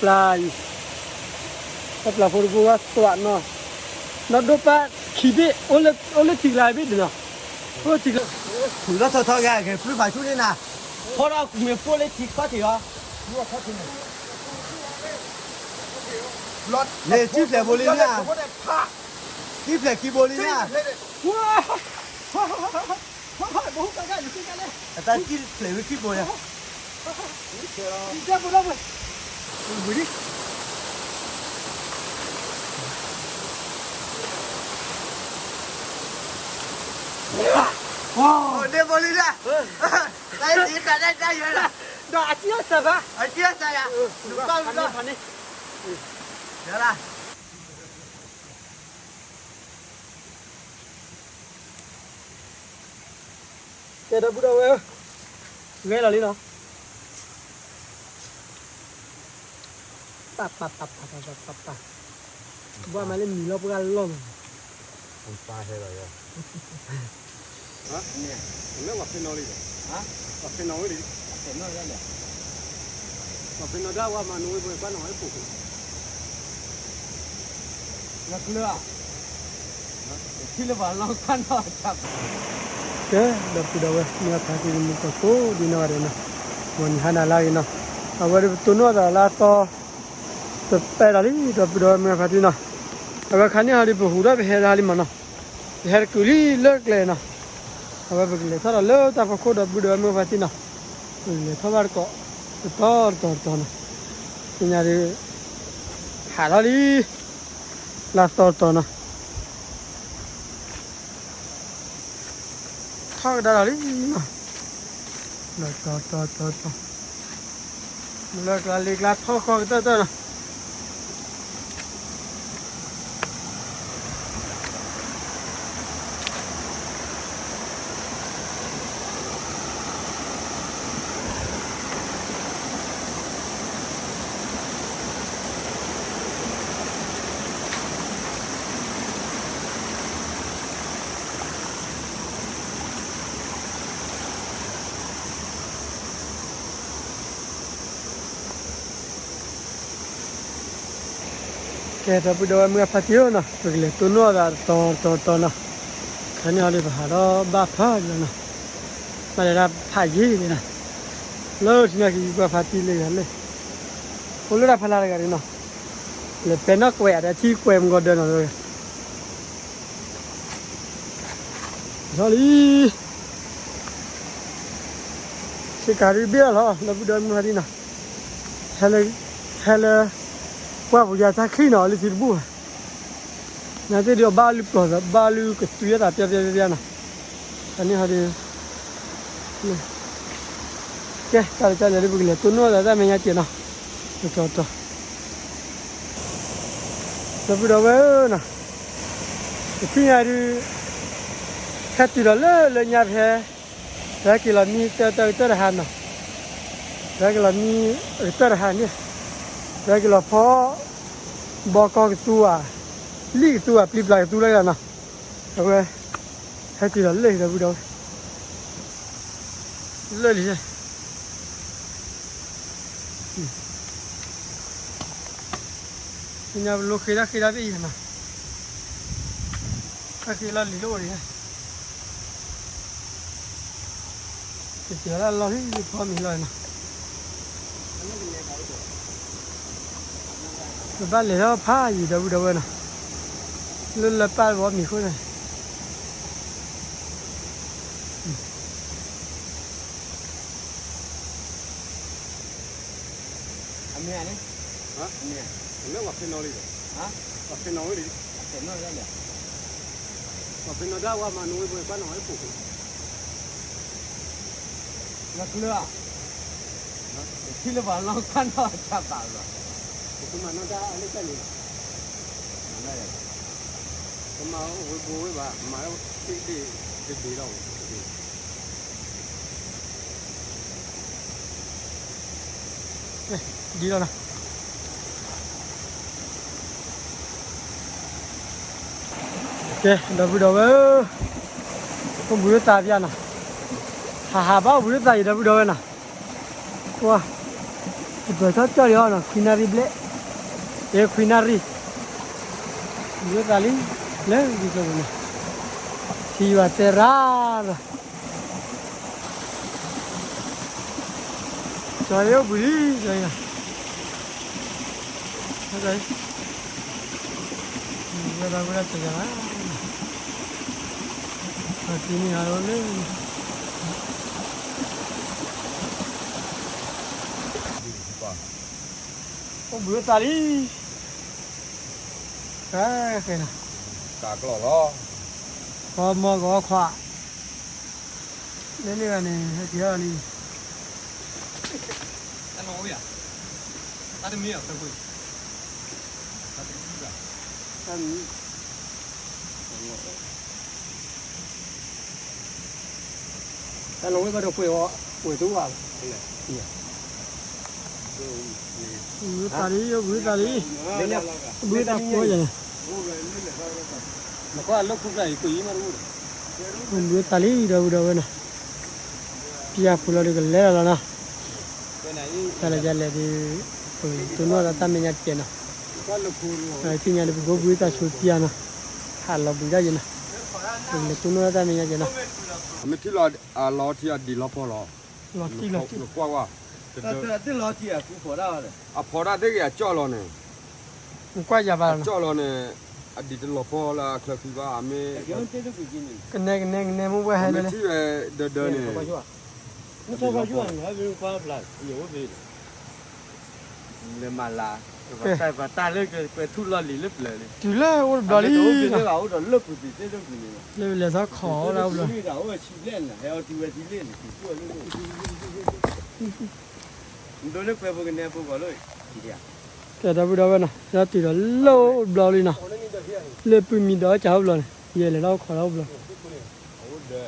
ပျၢ်အံၤ, တၢ်ပျၢ်ဖိတဘိဝဲသွးနီၤ, နီၢ်ဒိၣ်ပၢ်ခံဘ့ၣ်, အိၣ်လၢထံကျါဘ့ၣ်ဒ်နီၤ, အိၣ်ထံကျါ, မုၢ်လီၤထီၣ်ထီက့ၤ ကပြုၢ်ဖးဆူၣ်န့ၣ်နၤ, ဖီထီၣ်မ့ၢ်ပိၢ်လၢထံခီၣ်ထံးအီၤ, န့ၣ်ထံဖျဲးဘိလံနၤ, ထံဖျဲးခံဘိလံနၤ, အတၢ်ထံဖျဲးဝဲခံဘိယၤ, ဒ့ဘိလံနၤ, တၢ်အံၤတၢ်တၢ်တၢ်ယဲလီၤ, ဒီးအစံၣ်အီၣ်စၢၤဘၣ်, အစံၣ်အီၣ်စၢၤယၤ, နဘၣ်လီၤ, ယၤလီၤ ကဲ ဒီပုၢ်ဒီဝဲၢ်, ဂဲၤလီၤလံနီၤ, ပၢ်ပၢ်ပၢ်ပၢ်ပၢ်ပၢ်ပၢ်, ဘၣ်မၤလၢမံၤလီၤပှၢ်လီၢ်မး, ပၢ်ဟဲလီၤယၤ, မ့ၢ်ဝဲဖဲနီၤလံ, ဝဲဖဲနီၤဝဲလံ, ဝဲဖဲနီၤဒၣ်ဝဲမၤနဝဲပှဲၤကွၢ်နီၤဝဲဖိ, နကျၢၤဧါ ထံၣ်လၢပှၤလီၢ်ခၢၣ်နီၣ်တၢ်, ကဲ ဒီပုၢ်ဒီဝဲၢ် မုၢ်အဖါတံၢ်မုၢ်ကီၢ်ကိးဒ်နီၢ်ဂၤဒဲးနီၤ, ဂီၤနံၤဟါနၤလၢအဂ့ၤနီၤ, အဝဲဒၣ်ပတိၢ်နီၣ်သးလၢအသီ တပဲဒီးလံ ဒီပုၢ်ဒီဝဲၢ်မုၢ်အဖါတံၢ်နီၤ, အဝဲခါန့ၣ်ဟီဒ်ပဟူးထီၣ်ပဟဲဒၣ်လံမးနီၤ, ပဟဲတကုာ်လံလၢကျဲနီၤ, အဝဲပကလဲၤထီၣ်ဒီးလၢတၢ်ဖီခိၣ်ဒီပုၢ်ဒီဝဲၢ်မုၢ်အဖါတံၢ်နီၤ, ပကလဲၤထီၣ်ဘၣ်တကိး တတီၤတတီၤတတီၤနီၤ, သ့ၣ်ညါဒ် ဟးထီၣ်လံ လၢသီတတီၤနီၤ, ထီၣ်ကဒါဒီးလံနီၤ, လၢတီၤတီၤတီၤတီၤ, လၢကျါလ့ကျါထီၣ်ဃီကတၢၢ်တၢၢ်နီၤ. ကဲ ဒီပုၢ်ဒီဝဲၢ်မုၢ်အဖါတံၢ်ဧၢနီၤ, ပကလဲၤတိၢ်နီၣ်သးတတီၤတတီၤတတီၤနီၤ, ခါန့ၣ်ဟီဒ်ပဟးထီၣ်ဘၣ်ဖးလီၤနီၤ, ဘၣ်လဲၤဒၣ်ဖးယံာ်လံနီၤ, လၢထံနီၤက့ၤပှၤဖါတံၢ်လၢဂၤလဲၣ်, အိၣ်လၢတၢ်ဖးလၢ်တဂၤဒ်နီၤ, လဲၤပဲနီၣ်ကွဲးအတထံၣ်ကွဲးမုၢ်ကီၢ်ဒၢနီၤ, ထီၣ်လံ ဆ့ကၤဒ်ဘ့ၣ်အလီၤ ဒီပုၢ်ဒီဝဲၢ်မုၢ်ဖါတံၢ်နီၤ, ဟဲလၢ ဟဲလၢ ကွၢ်ပူၤယါတၢ်ချံနီၤ လၢထံတဘူၣ်ဘၣ်, နာ်သ့ၣ်ဒ်အဘၣ်လုၢ်ပျီၤသး ဘၣ်လုၢ်ကသွံအသးပျီပျီပျီနီၤ, အန့ၣ်ဟီဒ် ကဲ တၢ်လၢတၢ်လဲၤဒ်ပကလဲၤတိၢ်နီၣ်သးတၢ်မဲာ်ညါကဲနီၤ, ကတီၤတီၤ ဒီပုၢ်ဒီဝဲၢ်ဧၢနီၤ, ပထံၣ်ညါဒုး ဟဲတုၤဒီးလၢလၢညါဖဲ ပဟဲက့ၤလီၤမံတၢ်တၢ်ကတၢၢ်တဟါနီၤ, ပဟဲက့ၤလီၤမံကတၢၢ်တဟါန့ၣ်, ပဟဲက့ၤလီၤဖီ ဘီကီကသူဧါ, လံၣ်ကသူဧါ ပျံၤပျါကသူလၢကလီၤနီၤ, အဝဲ ဟဲတုၤဒီးလၢဒီပုၢ်ဒီဝဲၢ် လၢလံ သ့ၣ်ညါပလိဃ့ဒၣ်ဃ့ဒၣ်သ့ၣ်အံၤနီၤ, တၢ်ဃ့လီၤလံၤလၢအိၣ်ဒံး, ကစၢၤလၢလီၢ်လံ ဖီမံၤလီၤနီၤ, ပဘၣ်လဲၤထီၣ်ဖးယံာ်ဒီပုၢ်ဒီဝဲၢ်နီၤ, လၢလၢပၢ်ဘီမံၤဃိန့ၣ် အမ့ၢ်န့ၣ်, အမ့ၢ်, အမ့ၢ်ဝဲဖဲနီၤလံ, ဝဲဖဲနီၤဝဲလံ, ဝဲဖဲနီၤဒၣ်ဝဲမၤနဝဲပှဲၤကွၢ်နီၤဝဲဖိ, နကျၢၤဧါ, ထံၣ်လၢပှၤလီၢ်ခၢၣ်နီၣ်တၢ်ဘၣ်လီၤ, ပကမၤနီၣ်တၢ်အလၢတၢ်န့ၣ်လီၤ, မၤလၢယၤ, ပမၤဝဲဘိဝဲဘၣ် မၤလၢသ့ၣ်ဒ့ၣ်တဒ့ၣ်လီၤ, ဒ်လီၤနီၤ, ကဲ ဒီပုၢ်ဒီဝဲၢ်ဧၢ, အိၣ်ဘှံးလၢသးပျၢ်နီၤ, ဟးဟးဘၣ်အိၣ်ဘှံးလၢသးယံာ်ဒီပုၢ်ဒီဝဲၢ်နီၤ, ကွၢ်, ပၢၢ်ထီၣ်ကၠီၣ်လံအီၤနီၤ ခွံနၣ်ရံၣ်ဘျဲၣ်, အဲခွံနၣ်ရံၣ်, ယိသးလံ, လၢဒ်သိးပူၤနီၤ, ထံယွၤတဲရၣ်လီၤ, ကၠီၣ်အိၣ်ဘှံးလံ, ကၠီၣ်အံၤနီၤ, ဝဲဒၣ်ဝဲဒၣ်တဂၤလီၤ, အကံန့ၣ်ဟးလီၤလၢ အိၣ်ဘှံးအိၣ်သးလံ, ဃဲနီၤ, တၢ်ကျီၢ်လီၤ, ကီမီကီခွါ, လၢန့ၣ်ဂၤန့ၣ် ဟဲက့ၤအီၤလံ, တၢ်မံ, တၢ်မံ တၢ်လီၤဝဲဘၣ်ဒီးပှဲၤအီၤ, ပှဲၤတအိၣ်ဘၣ်, ဘှံးသးလံ, ဘှံးသးလံ, ဘှံးသးလံ, နကွၢ်လၢခူပျၢ်အံၤ ကွံာ်အံၤမးတအိၣ်ဒီး, ဘှံးသးလံ ဒီပုၢ်ဒီဝဲၢ်နီၤ, ပယီၤဖိလီၤဒီးကလဲၤလီၤလီၤနီၤ, တၢ်လၢယလဲၤဒီး, ပကတိၢ်နီၣ်ဒီးတၢ်မဲာ်ညါတကဲးနီၤ, သ့ၣ်ညါဒီး ပကဘှံးသးဆိပယီၤနီၤ, ဟးလီၤဘှံးဒၣ်ယဲနီၤ, ပကလဲၤတိၢ်နီၣ်ဒီးတၢ်မဲာ်ညါတကဲးနီၤ, အမ့ၢ်ထံၣ်လီၤ, အလီၤထံအဒံးလီၤပီလီၤ, လီၤတံၢ်လီၤတံၢ်, နကွၢ်ဝဲ, အဖီဒၣ်သ့ၣ်ဂ့ၤအကၠီၣ်လီၤန့ၣ်, နကွၢ်ယၤဘၣ်လီၤနီၤ, အကၠီၣ်လီၤန့ၣ်, အဒံးတလီၤပီလၢအချၢခံဘၣ်, အမ့ၢ်, ကနဲကနဲကနဲ မ့ၢ်ဝဲဟဲလၢ, အမ့ၢ်ထံၣ်ဝဲဒၢဒၢန့ၣ် လၢမၤလၤ, ပှၤတၢ်လၢကွဲၤထူၣ်လီၢ်လံၤလၢပျၢၤန့ၣ်, တုၤလၢအိၣ်တဘျီလံ, အိၣ်ဒီးလၢပူၤသ့ၣ်တဖၣ်န့ၣ်, လၢလဲၤထီၣ်ခီးဝဲဒၣ်အိၣ်ဘျီ, ဟဲအီၤတုၤဝဲထံလ့ၣ်န့ၣ်, မ့ၢ်ဒိၣ်လၢကွဲၤဖိကနဲဖိဂီၢ်လၢ, ကဲဒီပုၢ်ဒီဝဲၢ်နီၤ, ဟဲထီၣ်တုၤဒီးလၢအိၣ်တဘျီလံနီၤ, လၢပုၢ်မံၤဒီးကၢ်အိၣ်ဘျီန့ၣ်, ယဲလဲၤထီၣ်ခီးလၢအိၣ်ဘျ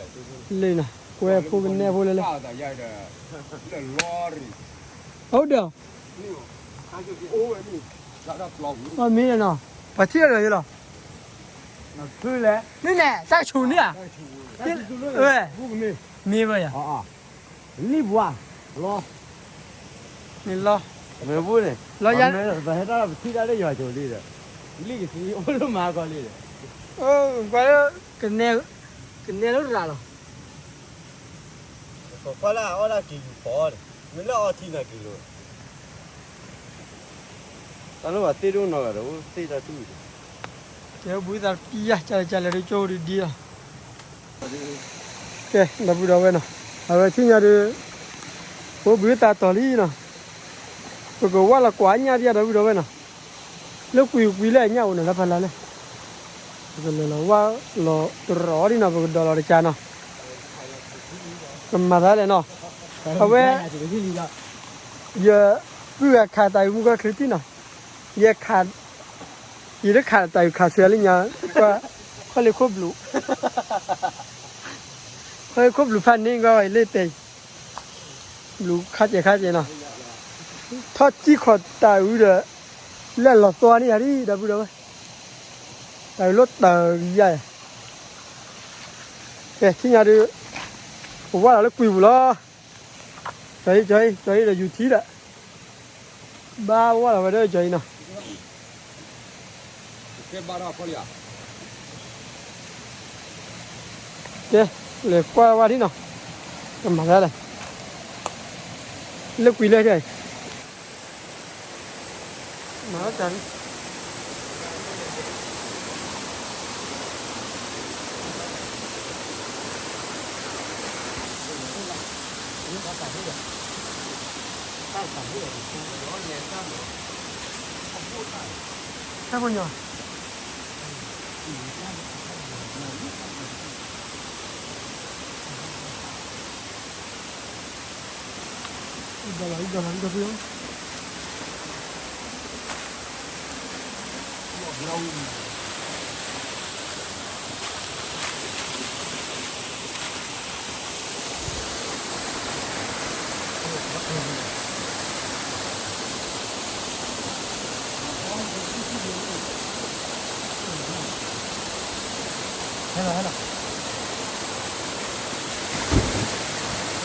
ီ, လၢနီၤ, ကွဲၤဖိကနဲဖိလၢလဲၣ်, အိၣ်ဒီး အမ့ၢ်နီၤ, ပှၤထံၣ်ဒီးယလီၤ, မ့ၢ်န့ၣ်, တၢ်ကဆူၣ်န့ၣ်ဧါ, မ့ၢ်ဘၣ်ယၤ, လံၣ်ပှၤ, လီၤ, မ့ၢ်ပူၤန့ၣ်, လီၤယၤ, ပဟဲတၢ်ပထံၣ်တၢ်လၢယွၤကၠိၤလံဒီး, လံၣ်ကသံအိၣ်လၢမၤကီလံဒီး, ကွၢ်လၢ, ကနဲလၢရၤလီၤ ပကွၢ်လၢအအီၣ်ဒၣ်က့ၤယူၤဖီအီၤန့ၣ်, မ့ၢ်လၢအီထံန့ၣ်က့ၤလိာ်, တၢ်လၢပှၤသ့ၣ်ဒိၣ်နီၢ်ဂၤဒီး အိၣ်သ့ၣ်တၢ်တူၢ်, ကဲဘုသးပျၢ်ကလဲၤကလဲၤဒီးကၠိဒ်ဒ်လီၤ, ကဲဒီပုၢ်ဒီဝဲၢ်နီၤ, အဝဲဆူညါဒီး, အိၣ်ဘှံးသးတီၤလံနီၤ, ပကဝၢ်လီၤကွၢ်ညၣ်ဒံးဒီပုၢ်ဒီဝဲၢ်နီၤ, လၢကွံာ်ကွံာ်လၢအညၣ်အိၣ်န့ၣ်လၢဖးလါလဲၣ်, ပကလဲၤလီၤဝၢ်လီၤတရီၤဒံးနီၤ ပကဒီးလီၤတကးနီၤ, ကမၤသးလဲၣ်နီၤ, အဝဲ, ယပုၢ်ဂၤခးတၢ်အုးမူကီၢ်ချ့တံၢ်နီၤ, ယဲခး, ယတခးတၢ်အုးခးဆူလၢညါ, ကွၢ်, ခီၣ်လ့ၣ်ခိၣ်ဘျူး, ခီၣ်လ့ၣ်ခိၣ်ဘျူးဖးန့ၢ်ကွၢ်ဝဲလၢတဲ, ဘျူးခါစဲးခါစဲးနီၤ, ထီၣ်စံၣ်ခီၣ်တၢ်အုးဒီး, လၢလီၤသွါန့ၢ်ယၤဒံးဒီပုၢ်ဒီဝဲၢ်, တၢ်အုးလီၤတၢ်ယၤ, ကဲဆူညါဒီး, ပဝၢ်လီၤလၢကွံာ်ပူၤလီၤ, ကၠီအံၤ ကၠီအံၤ ကၠီအံၤဒီးယူၤထံဒီး, ဘၣ်ဝၢ်လီၤဝဲဒီးကၠီအံၤနီၤ ကဲ, လဲၤကွၢ်ဝဲဒၣ်နီၤ, ကမၤဒ်လဲၣ်, လၢကွံာ်လၢ, မၤဒ်, တၢ်ပညိၣ် ဒီလီၤ ဒီလီၤ ဒ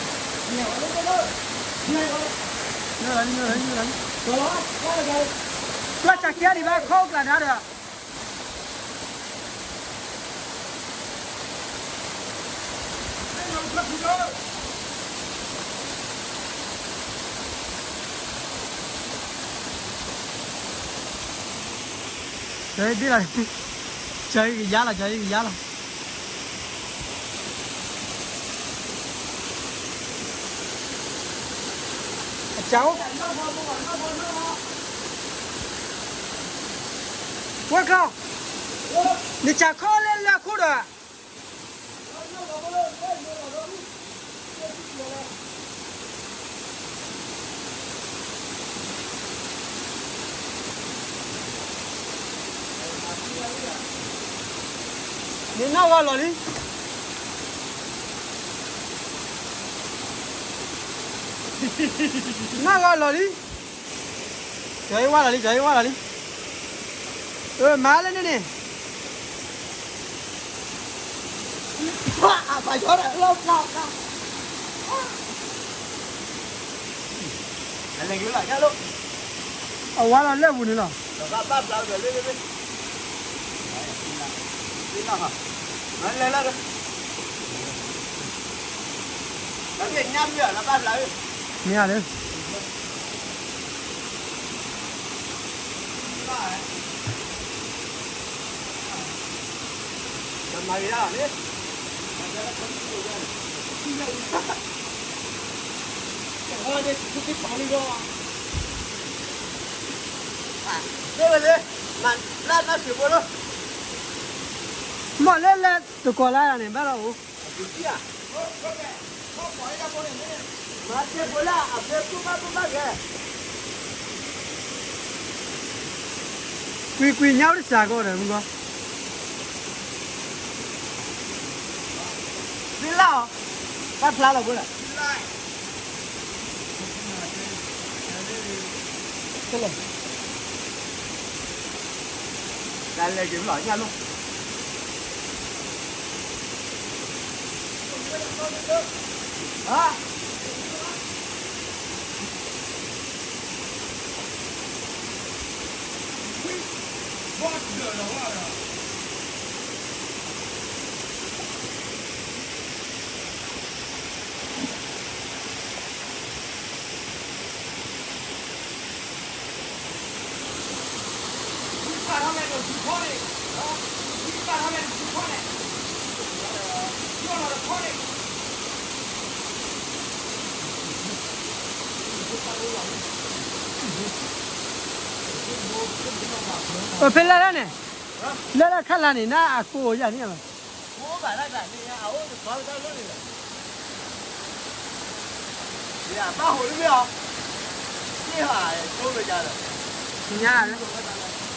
ီလီၤ. ပျၢ်စၢ်ကဲဒံးဘၣ်ခီအိၣ်ကျးဒၣ်ဒီး ကၠီဒ်လီၤ, ကၠီကယါလီၤ, ကၠီကယါလီၤ. အကၠီ, ဝဲခီ, နကၠီခီလၢလၢခိၣ်ဒီး နနီၢ်ဂီၤလီၤလံ, နီၢ်ဂီၤလီၤလံ, ကၠီဝါလီၤလံ, ကၠီဝါလီၤလံ, အမၤလၢန့ၣ်န့ၣ် အဝါလီၤလၢပူၤန့ၣ်လီၤ. မ့ၢ်ဧါလၢ မ့ၢ်လၢလၢတကိးလၢယၤန့ၣ် ဘၣ်ဒီးအိၣ် ကွံာ်ကွံာ်ညါဝဲတစှၤကီးဒီးမုၢ်ဂီၤ, သ့လၢ်အီၤ, တၢ်ဖျါလီၤဖိလၢ်, တၢ်လဲၤက့ၤဖျီၣ်ညၣ်လိၣ် ဖဲလၢ်လၢ်န့ၣ်, လၢ်လၢ်ခါလၢ်န့ၣ် နအကိးယၤန့ၣ်, မ့ၢ်ဘၣ်ဖဲလီၤ, ဘၣ်ဝဲဘိယံၤဧါ, ဒီပုၢ်ဒီဝဲၢ်ကွၢ်ဝဲအံၤ,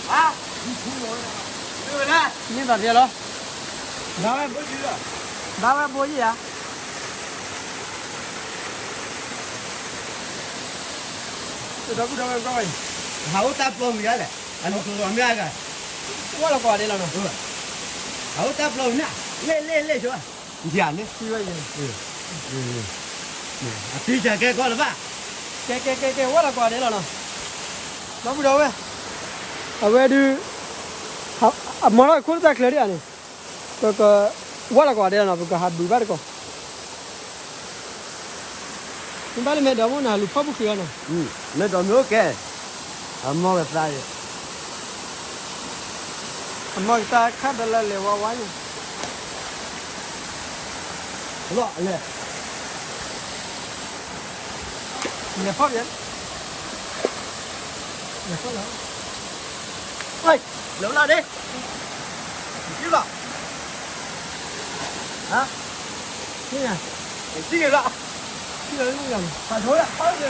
ဟးအိၣ်တၢ်ပျီဝံၤဒၣ်လဲာ်, အနံၤကျိၤလီၤမ့ၢ်အဂၤ, ဝဲလီၤကွၢ်ဒဲးလီၤနီၤ, ဟးအိၣ်တၢ်ပျီဝံၤနၤ, လဲၣ်လဲၣ်လဲၣ်ဆိ, ယၤန့ၣ်, အပံၤစၢ်ကဲကီးလၢၤဘၣ်, ကဲကဲကဲကဲ ဝဲလီၤကွၢ်ဒဲးလီၤနီၤ, ဒီပုၢ်ဒီဝဲၢ်, အဝဲဒုး, အမၤထီၣ်ခိၣ်တၢ်ချၢဒံးဧါန့ၣ်, ပက, ဝဲလီၤကွၢ်ဒဲးလီၤနီၤ ပကဟးဘုးဘၣ်တကိး မ့ၢ်ဘၣ်လၢမဲာ်ဒီးမိၢ်နၤလူၤဖီၣ်ပူၤဃံးလီၤနီၤ, မဲာ်ဒီးမ့ၢ်အိၣ်ကဲ, အမီၢ်ကသါ, အမီၢ်ကသါခါဒီးလၢလဲၤဝါဝါယံၤ, လဲၤဖီၣ်, လဲၤဖီၣ်လီၤ, လဲၤလီၤဒ့, လီၤ, ဟါ, လီၤ, လီၤ, လီၤ,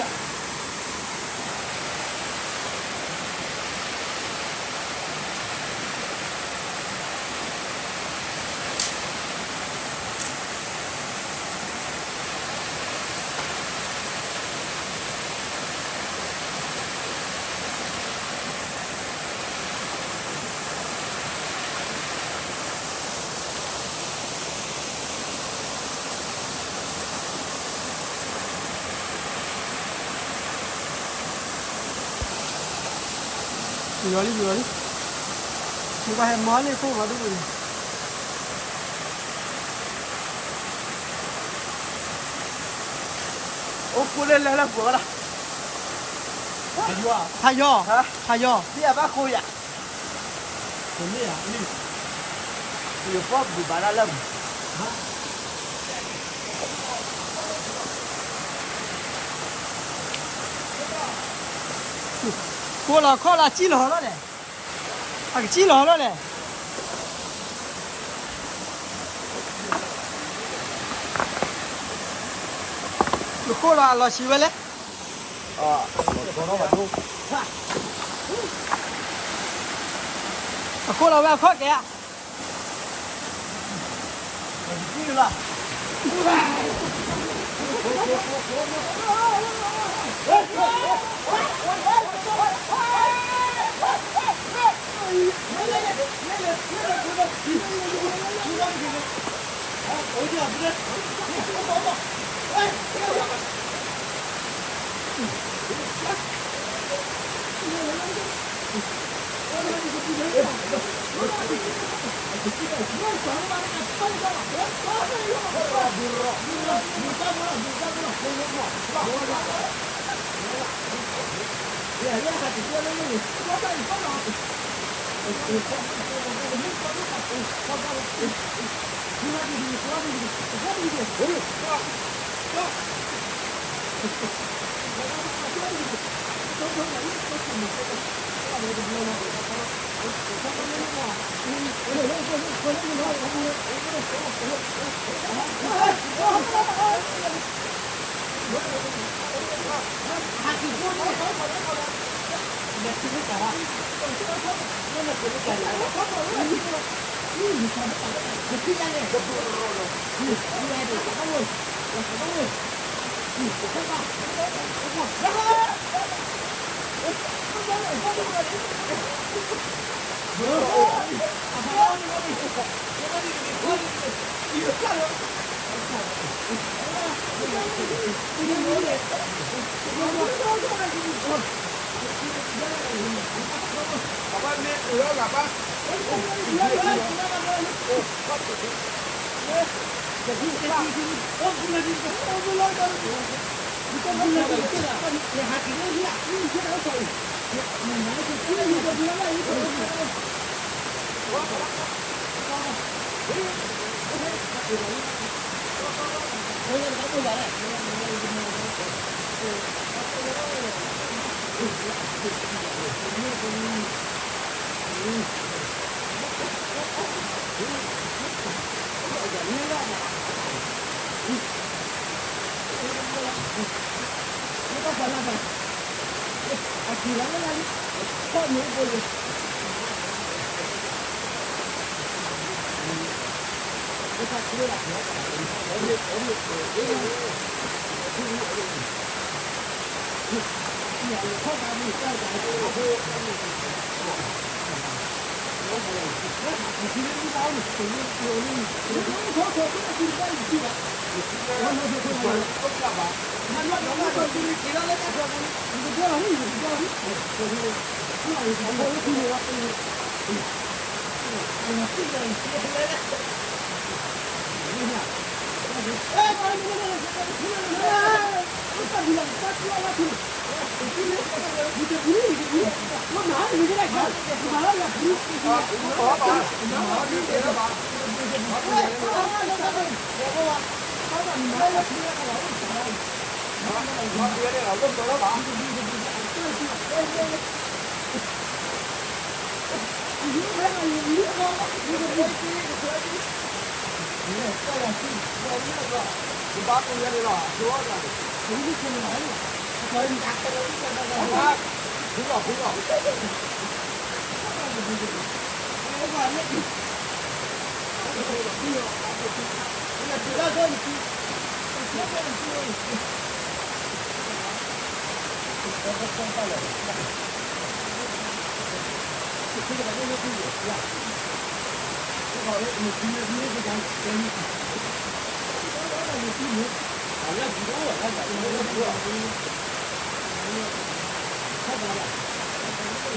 ယီၤလံ ယီၤလံ, နကဟဲမၤန့ၢ်ခိၣ်ဂီၤဒိၣ်န့ၣ်, အိၣ်ကိၣ်လၢလဲၤလၢပှၤဘၣ်လီၤ, ဖးယီၤ, ဖးယီၤ, မ့ၢ်အဘၣ်ဃိယၤ, မ့ၢ်ယၤ, ယဖီၣ်ဘုးဘၣ်ဒၣ်လၢမူ ဃိလီၤခီၣ်လၢအစံၣ်လီၤလီၤန့ၣ်, အကစံၣ်လီၤလီၤန့ၣ်, ဃိလီၤအလီၤဆံးဝဲလဲၣ်, အဃိလီၤဝဲအခီၣ်ကဲဧါ.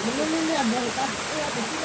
ကဲ, ဒီပုၢ်ဒီဝဲၢ်ဧၢ,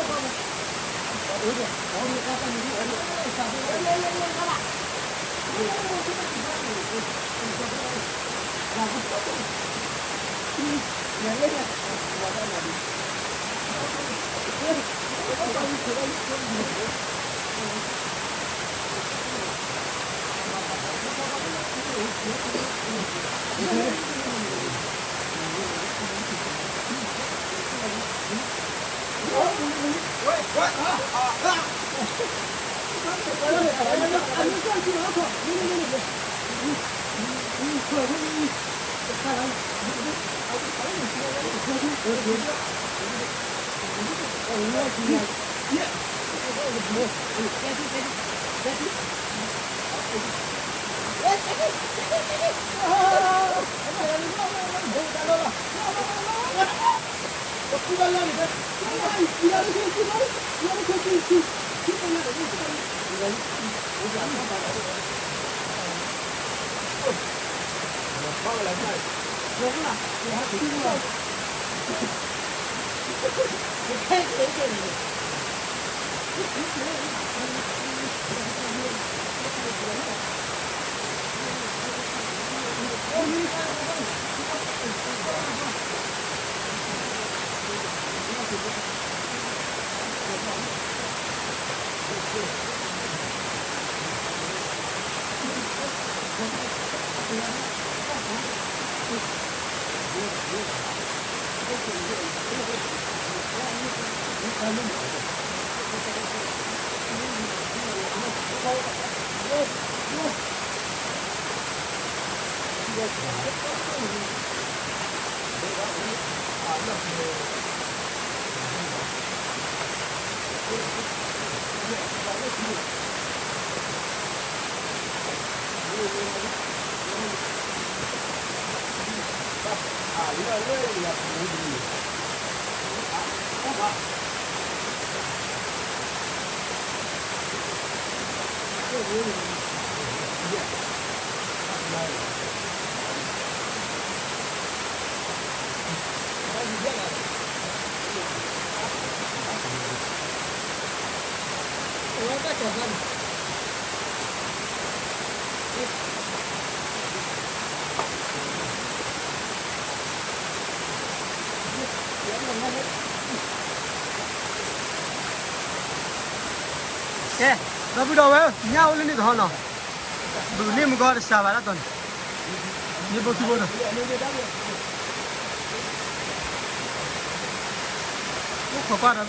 ညၣ်အိၣ်လၢန့ၣ်တဟီနီၤ, ဘုးန့ၢ်မုၢ်ကီတစှၤဘၣ်ဒၣ်တီၤန့ၣ်, မ့ၢ်ဘိခံဘိဒီး အိၣ်ခိးကွၢ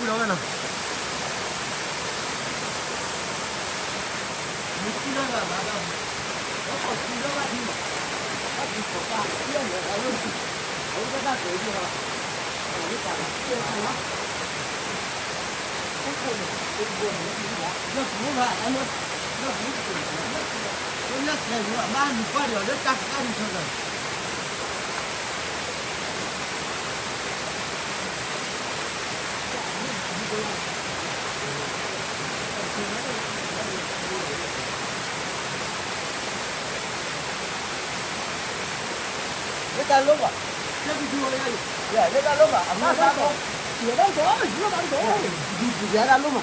်ဒီပုၢ်ဒီဝဲၢ်နီၤ. Leta loma. Leta loma. Leta loma.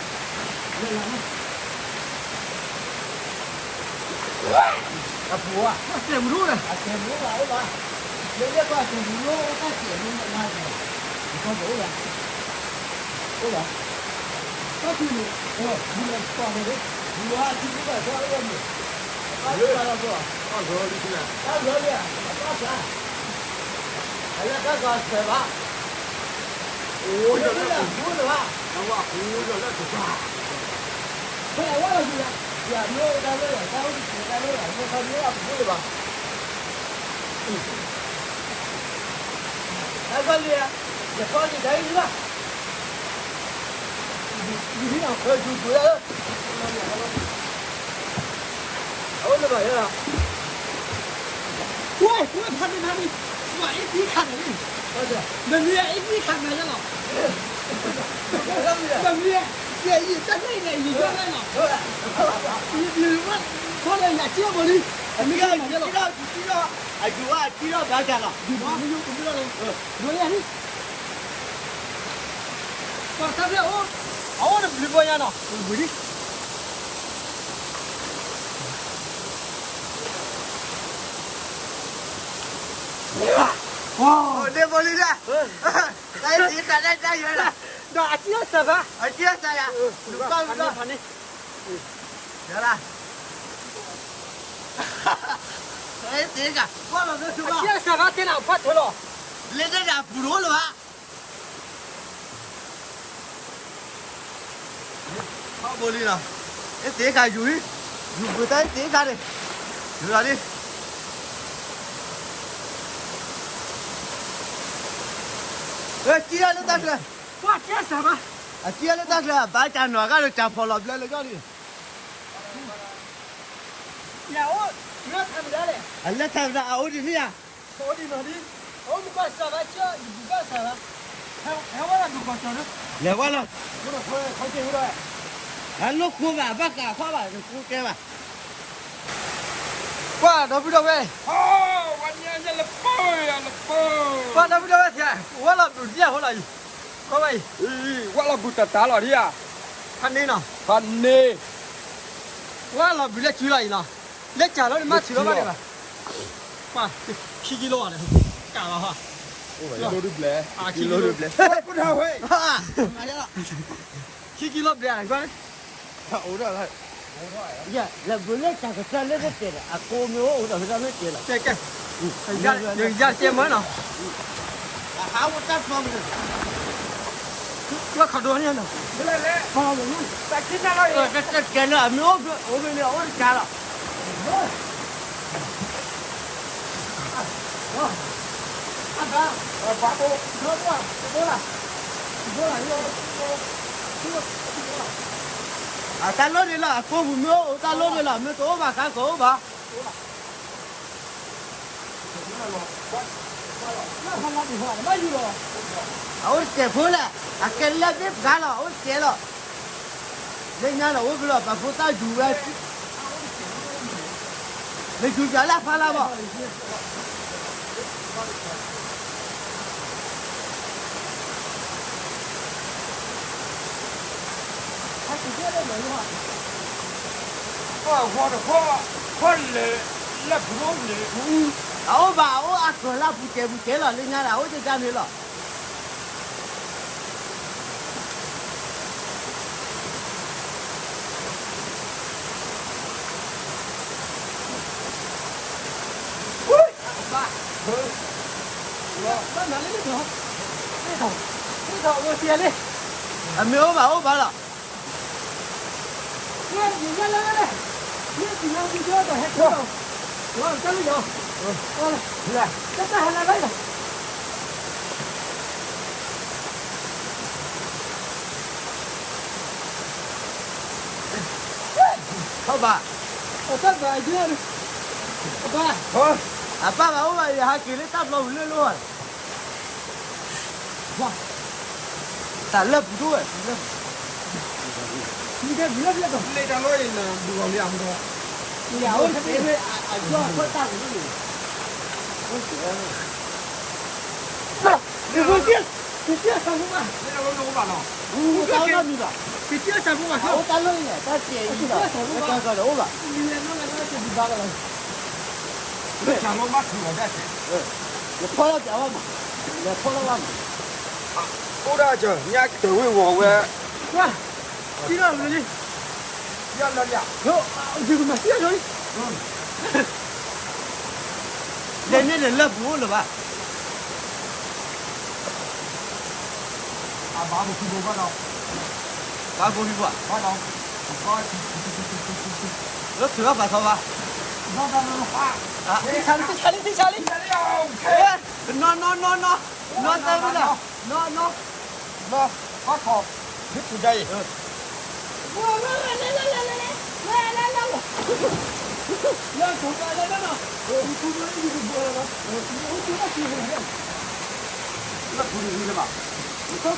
Apua. Atemo. Atemo. Lele ko atemo. Ka atemo na. Ko do ya. Oya. Ka atemo. O, bula ko mo. Bula ti bula ko mo. Ka bula ko. Ka lo li na. Ka lo li. Ka sa. Ala ka ka sa ba. O, yo la. Bula. Ka wa ko yo la ka. Bula wa la bula. Ya no da lo ya. Ka o ti da lo ya. Ka lo ya bula ba. Ka lo ya. Yɛ kɔn yɛ daí yila. Yɛ hí na kɔn ju ju la. A wä lɛ ba yɛ la. Wɛ, wɛ, pami, pami. Wa, i ti ka mɛ ni. Mɛ mi yɛ, i ti ka mɛ yɛ lɔ. Mɛ mi yɛ, yɛ, yɛ, ta yɛ, yɛ, yɛ, yɛ lɔ. Yɛ, yɛ, wɛ, kɔn lɛ yɛ ti mɔ ni. Mɛ mi yɛ, yɛ lɔ. A ju wa, a ti lɔ ba ja lɔ. Ju wa, mi yɛ, mi lɔ lɔ. Wɛ yɛ ni. ပှၤသၢဖျၢၣ်အိၣ်, အအိၣ်တဘျုးဘၣ်ညါနီၤ, ဝံၤဒံး, အိၣ်ဒ့ဘိလံဒၣ်, တၢ်အံၤတၢ်တၢ်ယွဲဒၣ်, ဒီးအစံၣ်အီၣ်စၢၤဘၣ်, အစံၣ်အီၣ်စၢၤယၤ, ဒုးဘၣ်ဒုးဘၣ်, ယၤလၢ အစံၣ်အီၣ်စၢၤဘၣ်တဲနၤဖးထၢလီၤ, လၢတၢ်ဒၣ်ပူၤတအိၣ်လၢၤဘၣ် ထီဘိလံနီၤ, အသ့ခါယူၤလံ, ယူၤပှ့ၤတၢ်အသ့ခါန့ၣ်, ယူၤလီၤလံ, အစံၣ်အီၣ်လၢတၢ်ချၢ, အစံၣ်အီၣ်လၢတၢ်ချၢ ဘၣ်တၢ်နီၤဂၤဒီးတၢ်ဖီၣ်လီၤဘျဲလၢကီၢ်လံ, အလဲၤထါမတၤ အအိၣ်ဒ်န့ၣ်ဧါ, အိၣ်ဒ်နီၤဒ်, အိၣ်မူကီၢ်စၢ်ဘၣ်ကၢၢ် ယဘူးကီၢ်စၢ်ဘၣ်, ဟဲဝဲဒၣ်ဒုးကီၢ်ကၠီၤ, လဲၤဝဲလီၤ, အလိၣ်ဃိဘၣ် ဘၣ်ဃးဃီဘၣ် နဃိကဲဘၣ်, ကွၢ်ဒီပုၢ်ဒီဝဲၢ်, ကွၢ်ဒီပုၢ်ဒီဝဲၢ်သ့ၣ်, ဝဲလီၤဘုးဒ်အဃိလီၤအံၤ, ကွၢ်ဝဲအံၤ, ဝဲလီၤဘုးတၢ်တၢ်လီၤဒ်ဧါ, ဖးန့ၢ်နီၤ, ဖးန့ၢ်, ဝဲလီၤဘုးလၢစုလီၤအံၤနီၤ, လၢစၢ်လီၤန့ၣ် မၤထုးလီၤဘၣ်ဒံးဘၣ်, ပှၤ, ခံကံလိဘၣ်လဲၣ်, ကးလီၤ, ခံကံလိဘျဲ, ခံကံလိဘျဲ, ကွၢ်, အိၣ်ဒီး လဲၤဘုးလၢတၢ်ကစၢ်လၢတတဲာ်ဒီး အကိးမ့ၢ်အိၣ်အိၣ်ဒီး ဝဲဒၣ်မ့ၢ်တဲာ်လီၤ, ကဲကဲ, ယကစဲမနီၤ, ဟးဝဲတၢ်ဖျီမ့ၢ်, ဝဲခီဒိၣ်န့ၣ်နီၤ, တတဲာ်လၢအမ့ၢ်အိၣ် အိၣ်မ့ၢ်န့ၣ် အအိၣ်တကးလီၤ. အတၢ်လိၣ်န့ၣ်လီၤ အကိးပူၤမ့ၢ်အိၣ် တၢ်လိၣ်န့ၣ်လီၤ မ့ၢ်တအိၣ်ဘၣ်ခါကအိၣ်ဘၣ်. အအိၣ်တစဲးဖိလဲၣ်, အကဲလၢဘ့ၣ်ပှၤလီၤ အအိၣ်တစဲးလီၤ. လၢညါလီၤ အိၣ်ဖဲလီၤ ပှၤဖိသၣ်ယူၤဝဲ, မ့ၢ်ယူၤပၠးလၢဖးလၢဘၣ်. အဂီၢ်တခီ, ခီလဲၤ, လၢပူၤန့ၣ်, အအိၣ်ဘၣ် အအိၣ်အကၢၤလၢပူၤတဲာ်ပူၤတဲာ်လီၤ လၢညါလီၤ အအိၣ်တကါန့ၣ်လီၤ. အမ့ၢ်အိၣ်ဘၣ်အိၣ်ဘၣ်လီၤ. အဘၣ်, အဘၣ်ဘၣ်အိၣ်ဘၣ် ယဟးက့ၤလၢတၢ်ဘျီပူၤလၢလီၤ. တၢ်လၢပူၤဒိၣ်ဝဲ, လၢတၢ်လီၢ်အံၤ နဘူးအီၤလံအမဒီး, ယအိၣ်တ့ၢ်ဝဲအယီၢ်အဖီတၢ်ပူၤန့ၣ်, က့ၤစၢ်ဖိမး, က့ၤစၢ်ဖိမး, က့ၤစၢ်ဖိမး, အိၣ်တၢ်လီၢ်အံၤ တၢ်စဲးအံၤလီၤ, တၢ်ကီဒီးအိၣ်ဘၣ်, လၢတၢ်လီၢ်မးထူလီၤတၢ်စဲး, ယဖီၣ်လီၤပျးဝဲမး, ယဖီၣ်လီၤဝဲမး, အိၣ်ဒၣ်ကၢၤ ညါကတၢၢ်ဝ့ၢ်ဝီၤဝဲ, ကွၢ်, စံၣ်လီၤလံ, စံၣ်လီၤလံ, ယကမၤစံၣ်လီၤလံ, လဲၤန့ၢ်ဒီးလၢပူၤအိၣ်လၢၤဘၣ်, အဘၣ်ဘိခံဘိဘၣ်ဒီး, ဘၣ်ဘိခံဘိ, ဘၣ်ဒီး, လၢထုးဘၣ်ပာ်ထီဘၣ်, သံဆါလံ သံဆါလံ သံဆါလံ, နီၢ်နီၢ်နီၢ်နီၢ်, နီၢ်သၢမံၤလီၤ, နီၢ်နီၢ်, ဘၣ်ခီ, မ့ၢ်ထူးဒၣ်အံၤ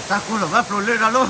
တၢ်ကိၢ်လီၤဘၣ်ဖျိလၢဒီးလိၣ်,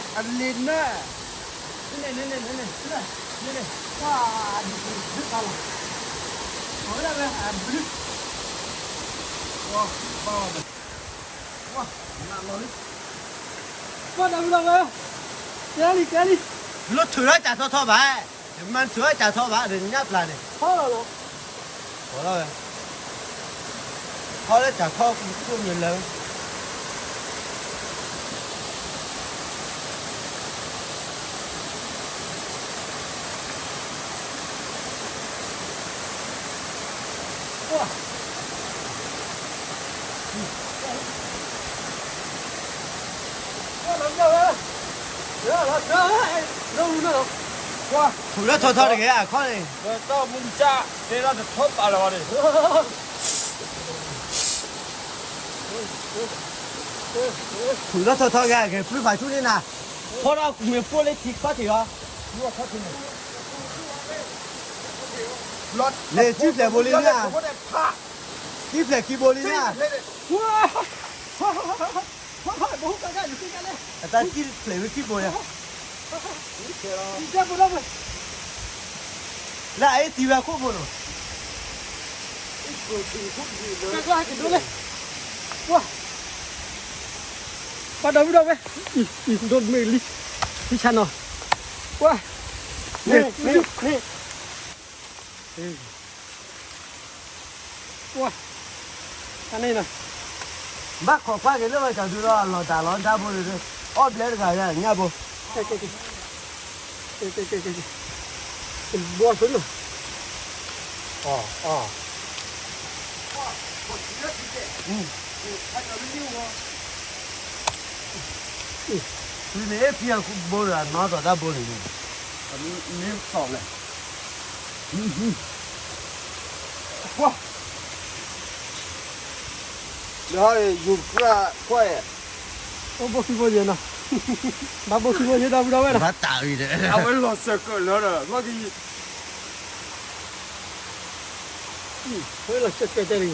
အလံၤနၢ်, န့ၣ်န့ၣ်န့ၣ်န့ၣ်န့ၣ်, ပှၤဒုးဒုးခါလီၤ, အဝဲဒၣ်ဝဲအဘု, ပှၤ, ပှၤ, ပှၤ, နလီၤလံ, ပှၤဒၣ်ဝဲဒၣ်ဝဲ, ကဲလံ ကဲလံ, လိၣ်ထုးထီၣ်စးထီၣ်ထီၣ်ဘၣ်, မ့ၢ်ထုးထီၣ်စးထီၣ်ဘၣ်ဒီးညၣ်ပျၢ်န့ၣ်, ထီၣ်လီၤလီၤ, ထီၣ်လီၤဝဲ, ထီၣ်လၢစးထီၣ်မုၢ်လၢ ထုးထီၣ်ထီထီၣ်တဂ့ၤ အခီၣ်န့ၣ်, ထုးထီၣ်ထီထီၣ်ဂ့ၤ ကဲဖုဖးဆူၣ်န့ၣ်နၤ, ဖီဒၣ်မ့ၢ်ပိၢ်လၢထံခီၣ်ထံးလီၤ, လဲၤစုၣ်ဖျဲးဘိလံန့ၣ်ဧါ, ဖး တံၢ်ဖျဲးခံဘိလံနၤ, အတၢ်တံၢ်ဖျဲးဝဲခံဘိညါ, လၢအအ့ၣ်တံၢ်ဝဲခိၣ်ဖိနီၤ, ပှၤဒီပုၢ်ဒီဝဲၢ်, ပှၤ, အံၤ ဒိၣ်မ့ၢ်လံ, ဟံးဆါနီၤ, ပှၤ, မ့ၢ်, မ့ၢ်, မ့ၢ်, ပှၤ, အန့ၣ်နီၤ, ဘၣ်ခိးကွၢ်က့ၤလၢဝဲကဒုလီၤ လီၤတၢ်လီၤတၢ်ဘိန့ၣ်, အီၣ်ဘျဲတဂၤညါ, ညၣ်ဘိ, ကဲ, ကဲ, ကဲ, ကဲ, ကဲ, ကဲ, ဘီဆိနီၤ, အီ, အီ, သုန့ၣ်ဖံအဘိဒီး နီၢ်သီၣ်တၢ်ဘိန့ၣ်, မ့ၢ်သီၣ်လဲၣ်, ပှၤ, လၢဟီၣ်ယူၤကြၢးခွဲး, အိၣ်ဘိခံဘိယဲနီၤ, ဘၣ်ဘိခံဘိယဲဒီပုၢ်ဒီဝဲၢ်နီၤ, ဘၣ်တၢ်အံၤဒီး အဝဲလီၤစၢၤကၢးလၢဒီး မ့ၢ်ကယံၤ အဝဲလီၤစၢၤကၢးတဲလံ,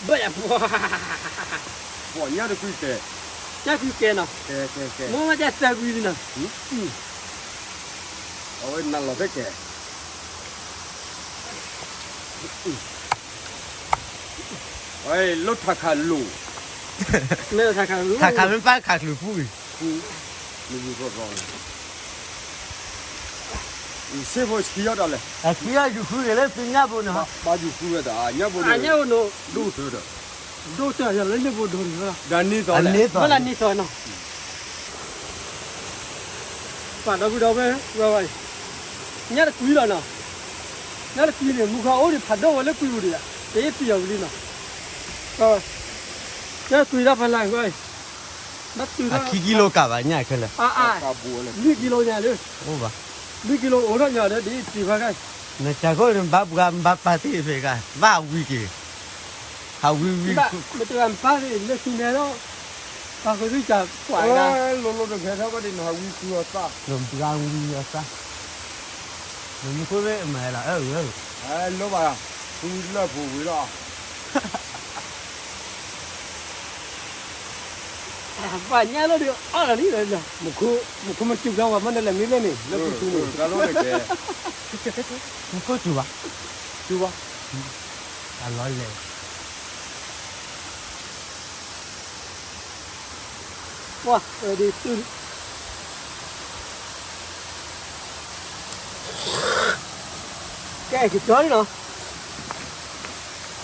ဘၣ်ယၤပှၤ, ပှၤညၣ်တကွံကဲ, ညၣ်ကွံကဲနီၤ, ကဲ, ကဲ, ကဲ, မ့ၢ်ဝဲဒၣ်သၢကွံလံနီၤ, အဝဲနၤလီၤဖဲကဲ ဝဲလီၤထးခးလိာ်, ထးခးမ့ၢ်ပၢ်ခးချုးပူၤအံၤ, စ့ဖိဆှံအီၤဒီးလဲၣ်, အဆှံအီၤယူၤဃုဂ့ၤလၢသုညၣ်ဘိန့ၣ်, ဘၣ်ယူၤဃုဝဲဒၣ် ညၣ်ဘိန့ၣ်, ဒိၣ်တၢ်ဒီး, ဒိၣ်တၢ်ယၤလၢန့ၣ်ဘိဒိၣ်န့ၣ်, ဒီးန့ၢ်သီလဲၣ်, ဘၣ်လၢန့ၢ်သီနီၤ ပှၤဒီပုၢ်ဒီဝဲၢ်, ဝဲဝဲအံၤ, ညၣ်တကွံလီၤနီၤ, ညၣ်တကွံန့ၣ် မူခီအိၣ်ဒံးဖးဒိၣ်ဝဲလၢကွံပူၤဒံး, တဟ့ၣ်သံအီၤဝံၤလံနီၤ, ညၣ်တကွံတၢ်ဖးလၢ်ဝဲအံၤ, ဘၣ်တုၤထီၣ် ခံကံလိကးဘၣ်ညၣ်ခဲလၢာ်, အါအါ, လွံၢ်ကံလိညါလၢ, အိၣ်ဘၣ်, လွံၢ်ကံလိအိၣ်ထီၣ်ညါဒီး ဒ်အံၤတံၢ်ဖးခါအံၤ, နစၢ်ခိၣ်န့ၣ် ဘၣ်ပှၤဘၣ်ပာ်သ့ၣ်ဖဲကါ, ဘၣ်ဝံၤက့ၤ, ဟးဝံၤဝံၤ, မတဂၤပာ်သ့ၣ်လၢခံန့ၣ်ဒီး ပှၤကရံၣ်ကၢ်ကွၢ်ဒၣ်, လိၤလိၤတဂဲၤထီၣ်ဘၣ်ဒ်နဟးဝံဃုအီၤသၣ်, နဘှါဝံအီၤသၣ်, နမူခိၣ်မ့ၢ်အမဲာ်လီၤ, အၢ, လိၣ်ဘၣ်, ဃုလၢပူၤဝံၤလီၤ, ပှၤညၣ်လီၤဒီးအီၣ်လီၤလံ, မူခိၣ်မ့ၢ်စူၤဘျီဝဲမ့ၢ်နလဲၤမံလၢန့ၣ် လၢပူၤပူၤန့ၣ်, မူခိၣ်စူၤဘၣ်, စူၤဘၣ်, အလီၤလဲၤ ပှၤ, ဒ်သု, ကဲက့ၤကၠီလံနီၤ,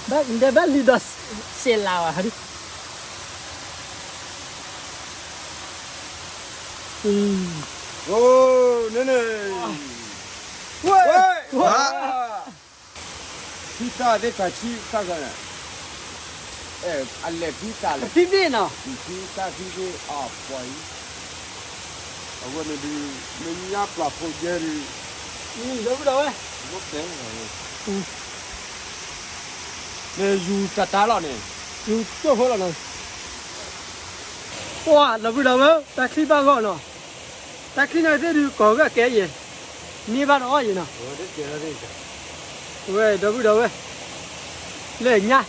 ဘၣ်ဒဲးဘၣ်လံဒီး, စဲးလးဝဲဟီဒ်, အိ, န့ၣ်န့ၣ်, ဝဲ, ဝဲ, ဖံတၢ်သ့ၣ်ခါဆံတၢ်ခါန့ၣ်, အလဲၤဖံတၢ်လဲၣ်, ဖံဘ့ၣ်နီၤ, ဖံတၢ်ဖံဘ့ၣ်အပှၤအံၤ, အဝဲန့ၣ်ဒုး, မ့ၢ်ညၣ်ပျၢ်ဖိကဲဒုး, ဒီပုၢ်ဒီဝဲၢ်, မ့ၢ်ယူၤတၢ်တၢ်လီၤန့ၣ်, ယူၤကၠိၣ်ဖိလီၤနီၤ, ပှၤ ဒီပုၢ်ဒီဝဲၢ်, တၢ်ချံဘၣ်ဂီၢ်နီၤ, တၢ်ချံန့ၣ်သ့ၣ်ဒုး ကိးဂၤကဲယဲၢ်, န့ၢ်ဘၣ်ဒီးအီၣ်ယဲၢ်နီၤ, ဝဲ ဒီပုၢ်ဒီဝဲၢ်, လၢညၣ်,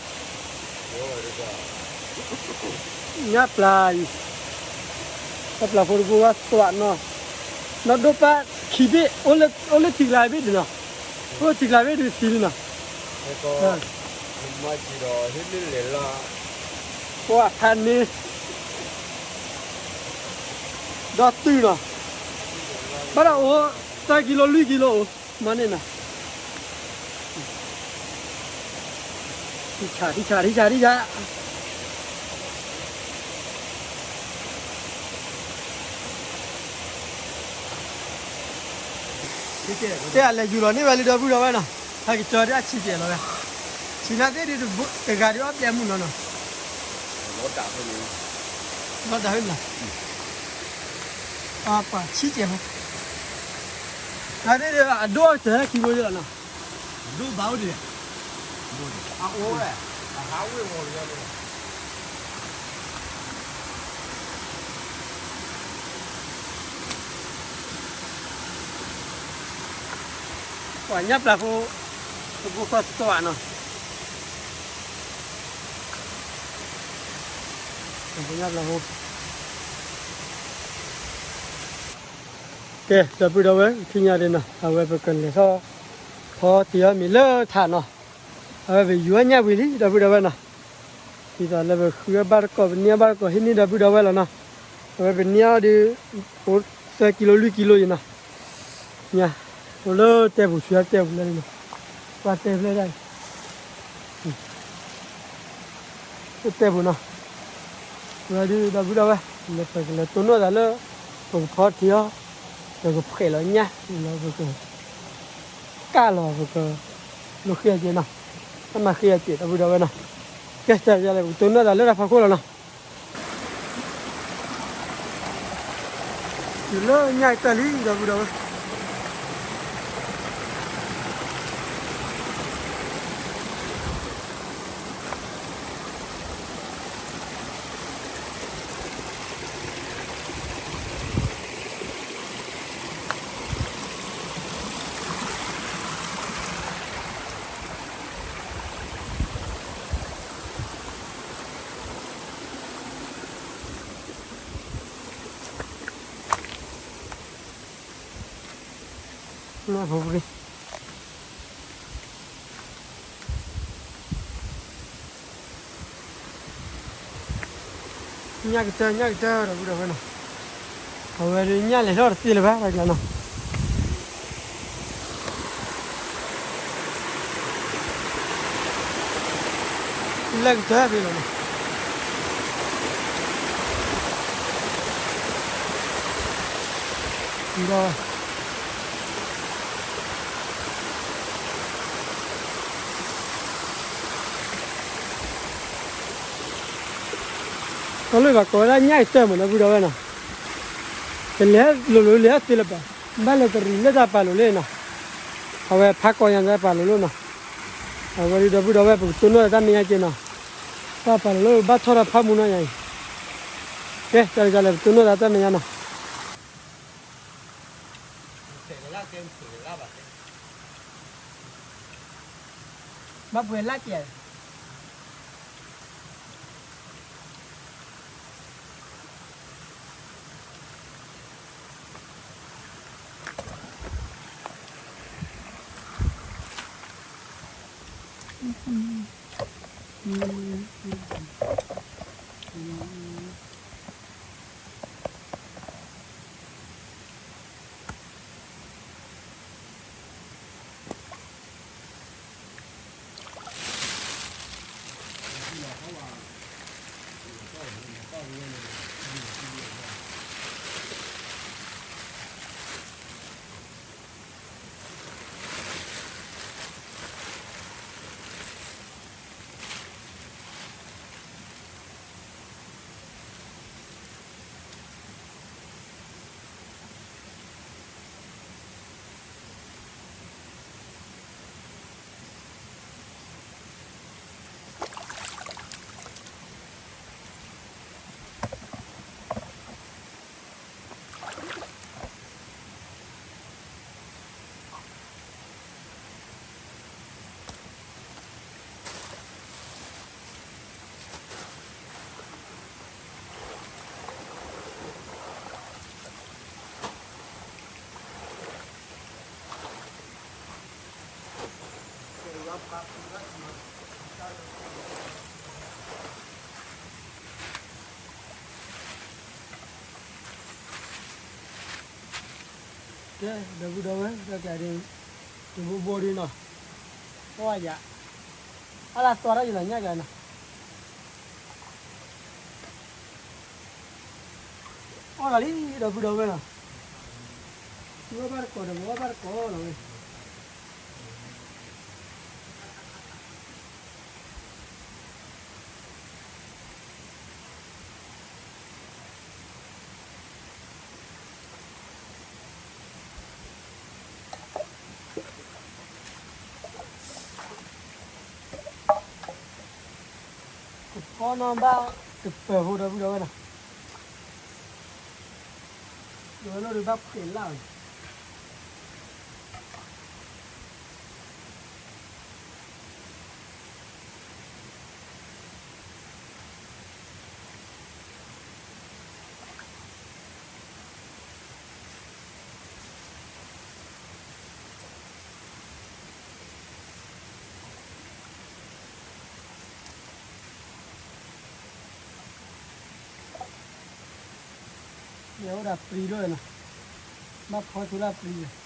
ညၣ်ပျၢ်အံၤ, တၢ်ပျၢ်ဖိတဘိဘၣ်သွးနီၤ, နီၢ်ဒိၣ်ပၢ်ခံဘ့ၣ်, အိၣ်လၢထံကျါဘ့ၣ်ဒုးနီၤ, အိၣ်ထံကျါဘ့ၣ်ဒုးသံလံနီၤ, ပှၤဖးန့ၢ် ဒီးတုၤနီၤ, ဘၣ်ဒီးအိၣ် သၢကံလိလွံၢ်ကံလိအိၣ်, မၤန့ၢ်နီၤ, ထံဆး ထံဆး ထံဆး ထံဆး, တဲအလဲၤယူၤလီၤန့ၢ်ဝဲလံဒီပုၢ်ဒီဝဲၢ်နီၤ, ဟဲက့ၤကၠီဒ်အဆံးကဲလီၤဝဲ, ဆံးနၤသ့ၣ်ဒုး တဂၤဒုးအီၣ်ဘျဲမုၢ်နီၤနီၤ, လီၤတၢ်ဖဲန့ၣ်, လီၤတၢ်ဖဲန့ၣ်လီၤ, ပှၤဆံးကဲဖိ, နၤသ့ၣ်ဒုးအဒိၣ်အီၣ်တၢ်ဟဲခံဘိယဲလီၤနီၤ, ဒိၣ်ဘၣ်အိၣ်ဒံး, အအိၣ်ဝဲ, အဟးဝ့ၢ်ဝီၤလံ, ပှၤညၣ်ပျၢ်ဖိ, တဘိဃီသွးနီၤ, ကဲ ဒီပုၢ်ဒီဝဲၢ် ထံၣ်ညါဒ်နီၤ အဝဲပကလဲၤထီၣ် ဖီထံအီၣ်မ့ၤလၢထးနီၤ, အဝဲပယူၤအီၣ်ညၣ်ဝံၤလံ ဒီပုၢ်ဒီဝဲၢ်နီၤ, ဒ်သိးလၢပဃုအီၣ်ဘၣ်တကိး ပနံၣ်အီၣ်ဘၣ်တကိး ဟံးန့ၢ်ဒီပုၢ်ဒီဝဲၢ်လီၤနီၤ, အဝဲပနံၣ်အီၣ်ဒီး အိၣ်သၢကံလိ လွံၢ်ကံလိယံၤနီၤ, ညါ အိၣ်လၢတဲပူၤ ဆူတဲပူၤလၢန့ၣ်နီၤ, ပှၤတဲဖျဲၣ်ဒၣ် တဲပူၤနီၤ, ဝဲဒုးဒီပုၢ်ဒီဝဲၢ် လၢပကလဲၤတိၢ်နီၣ်သးလၢ ပကဖီထံအီၣ်, ပကဖှဲးလီၤညၣ်လီၤ ပက ကၢ်လီၤ ပက လိဃ့အက့နီၤ, တၢ်မၤဃ့အက့ ဒီပုၢ်ဒီဝဲၢ်နီၤ, ကဲ တၢ်ယၤလဲၣ် ပကတိၢ်နီၣ်သးလၢတၢ်ဖီခိၣ်လီၤနီၤ. တုၤလၢညၣ်ကတၢၢ်လံ ဒီပုၢ်ဒီဝဲၢ် ညၣ်ကတၢၢ် ညၣ်ကတၢၢ် ဒီပုၢ်ဒီဝဲၢ်နီၤ, အဝဲဒုးညၣ်လဲၤထီၣ်တသ့လၢၤဘၣ် တၢ်ကျါနီၤ. လၢကတၢၢ်ဖဲလီၤနီၤ, ဒီး တၢ်လၢဘၣ်ကိးဝဲဒၣ်ညၣ်ကတၢၢ်မး ဒီပုၢ်ဒီဝဲၢ်နီၤ, ကလဲၤလိၤလိၤလဲၤအီၣ်သ့လၢၤဘၣ်, ဘၣ်လဲၤတရံးလၢတၢ်ပာ်လိၤလၢနီၤ, အဝဲဖးကီညါတၢ်ပာ်လိၤလၢနီၤ, အဝဲဒုးဒီပုၢ်ဒီဝဲၢ် ပကတိၢ်နီၣ်သးတၢ်မဲာ်ညါက့နီၤ, တၢ်ပာ်လိၤလၢဘၣ်ထီၣ်ဒီးဖးမူနီၤညါအံၤ, ကဲ တၢ်လၢတၢ်လဲၣ် ပတိၢ်နီၣ်သးတၢ်မဲာ်ညါနီၤ. ဘၣ်ပှဲၤလၢကဲ ကဲ ဒီပုၢ်ဒီဝဲၢ် တၢ်ကျါဒ် တဘိဘိဒ်နီၤ, အီၣ်ယၤ, အလၢသွါထီၣ်ယနီၤ ညၣ်ကျါနီၤ, အီၣ်လီၤလံ ဒီပုၢ်ဒီဝဲၢ်နီၤ, အီၣ်ဘၣ်တကိးဒီး အီၣ်ဘၣ်တကိးလီၤဝဲ ကဖီနီၤဘၣ်တပၢၤဖိ ဒီပုၢ်ဒီဝဲၢ်နီၤ, ဒီးဝဲလိၣ်ဒီးဘၣ်ဖှဲးလၢ်အီၤန့ၣ် အိၣ်ဒၣ်ပျံၤဒိၣ်နီၤ, ဘၣ်ဖီထူလၢပျံၤန့ၣ်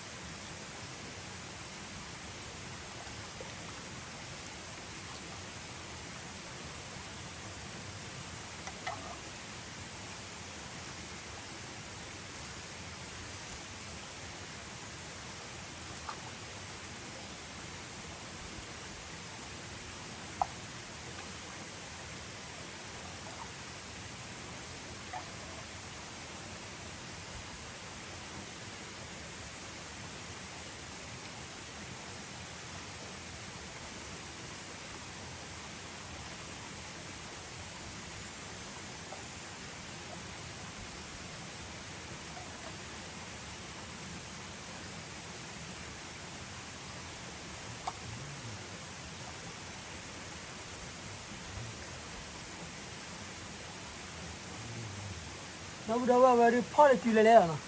ဒီပုၢ်ဒီဝဲၢ်ဝဲဒုးဖီၣ်လၢစုလဲၤလဲၣ်လီၤ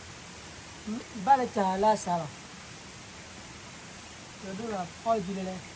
နီၤ, ဘၣ်လၢစၢ်လၢအစးလီၤ, ဒီးဒိၣ်ဒီးဖီၣ်လၢစုလဲ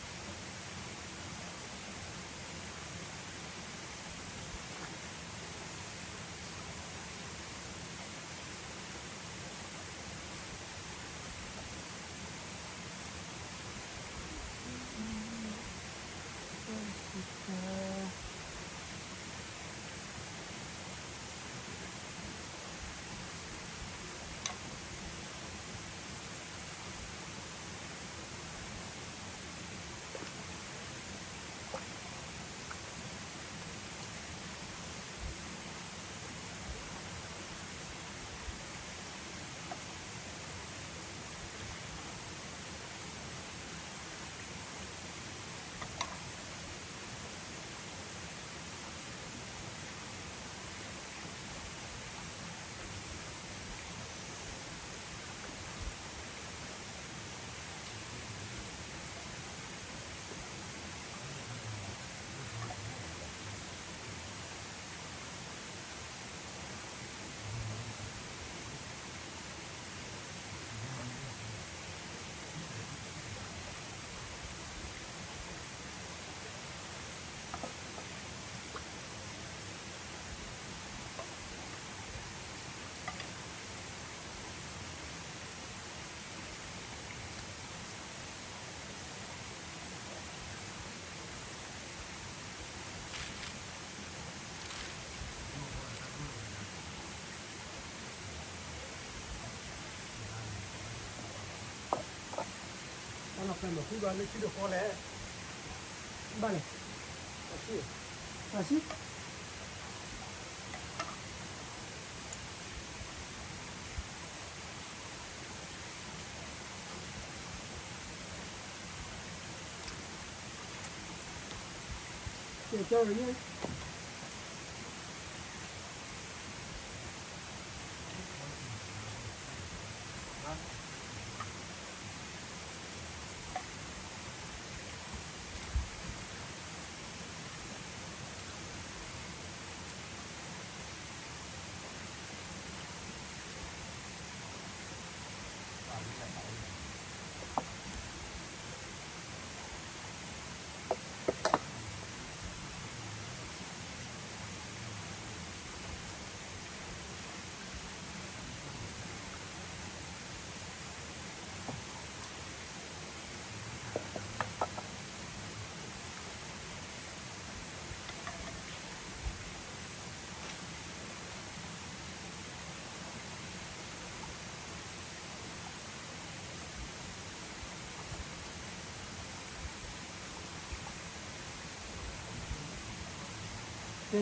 ၤလဲၣ် ဘၣ်လဲၣ်, တၢ်ဆံ, ကဲကဲ ကဲ ဒီပ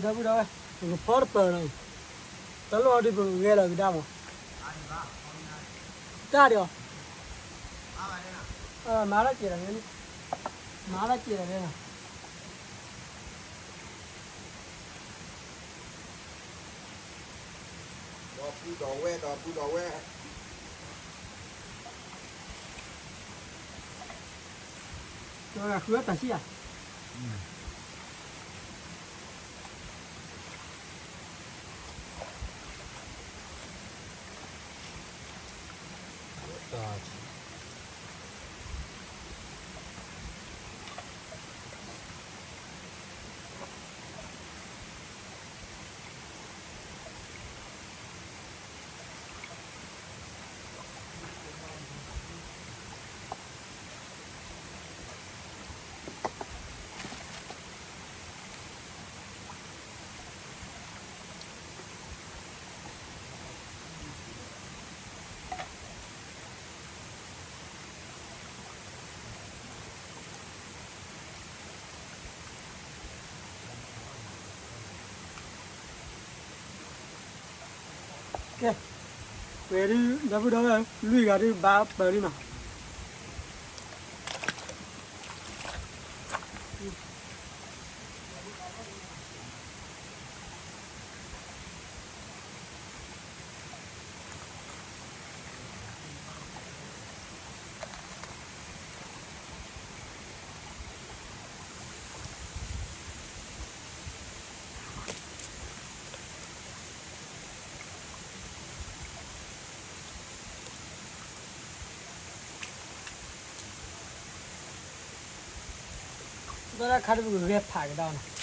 ုၢ်ဒီဝဲၢ်, ပကဖီတပၢၤလီၤ, တၢ်လီၢ်ဒ်ပကဂဲၤလီၤကဒါမး, တၢ်ဒီး, မၤလၢက့ၤလီၤ, မၤလၢက့ၤလီၤ, ဒီပုၢ်ဒီဝဲၢ်, ဒီပုၢ်ဒီဝဲၢ် ကဃုအတၢ်ဆံၣ်ဧါ. ကဲ, ဝဲဒုး ဒီပုၢ်ဒီဝဲၢ် လွံၢ်ဂၤဒုးဘၣ်ပၢၤလံနီၤ. ဒီးတၢ်ခါတပူၤဂဲၤဖးကဒီးနီၤ.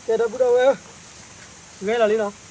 ကဲ ဒီပုၢ်ဒီဝဲၢ်ဧၢ, ဂဲၤလီၤလံနီၤ.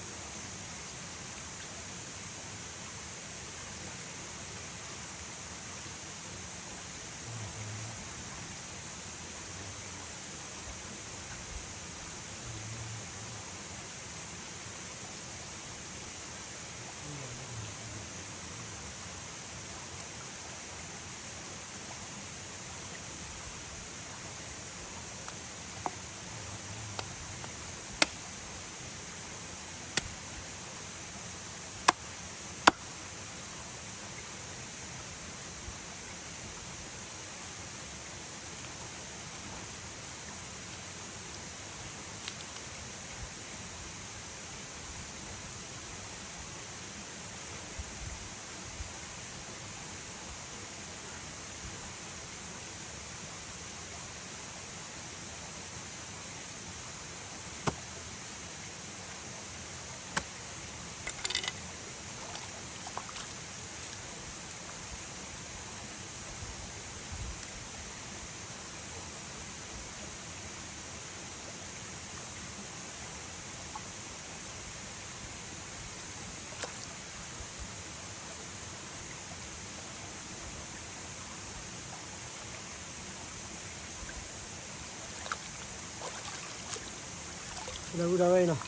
ဒီပုၢ်ဒီဝဲၢ်အံၤနီၤ,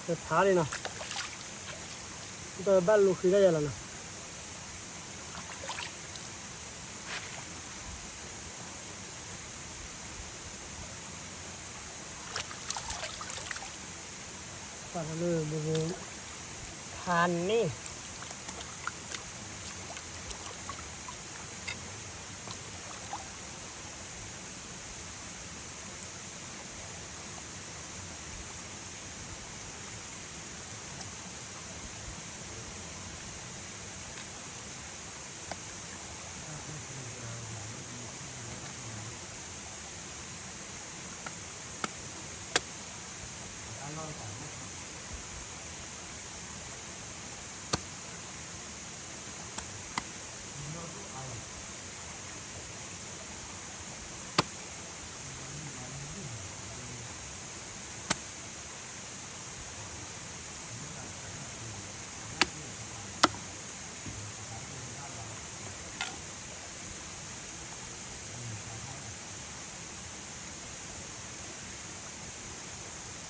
ပဖးန့ၣ်နီၤ, တဘၣ်လိာ်ဃံၤတၢ်ယၤလီၤနီၤ. ပာ်လၢ ဖးန့ၣ်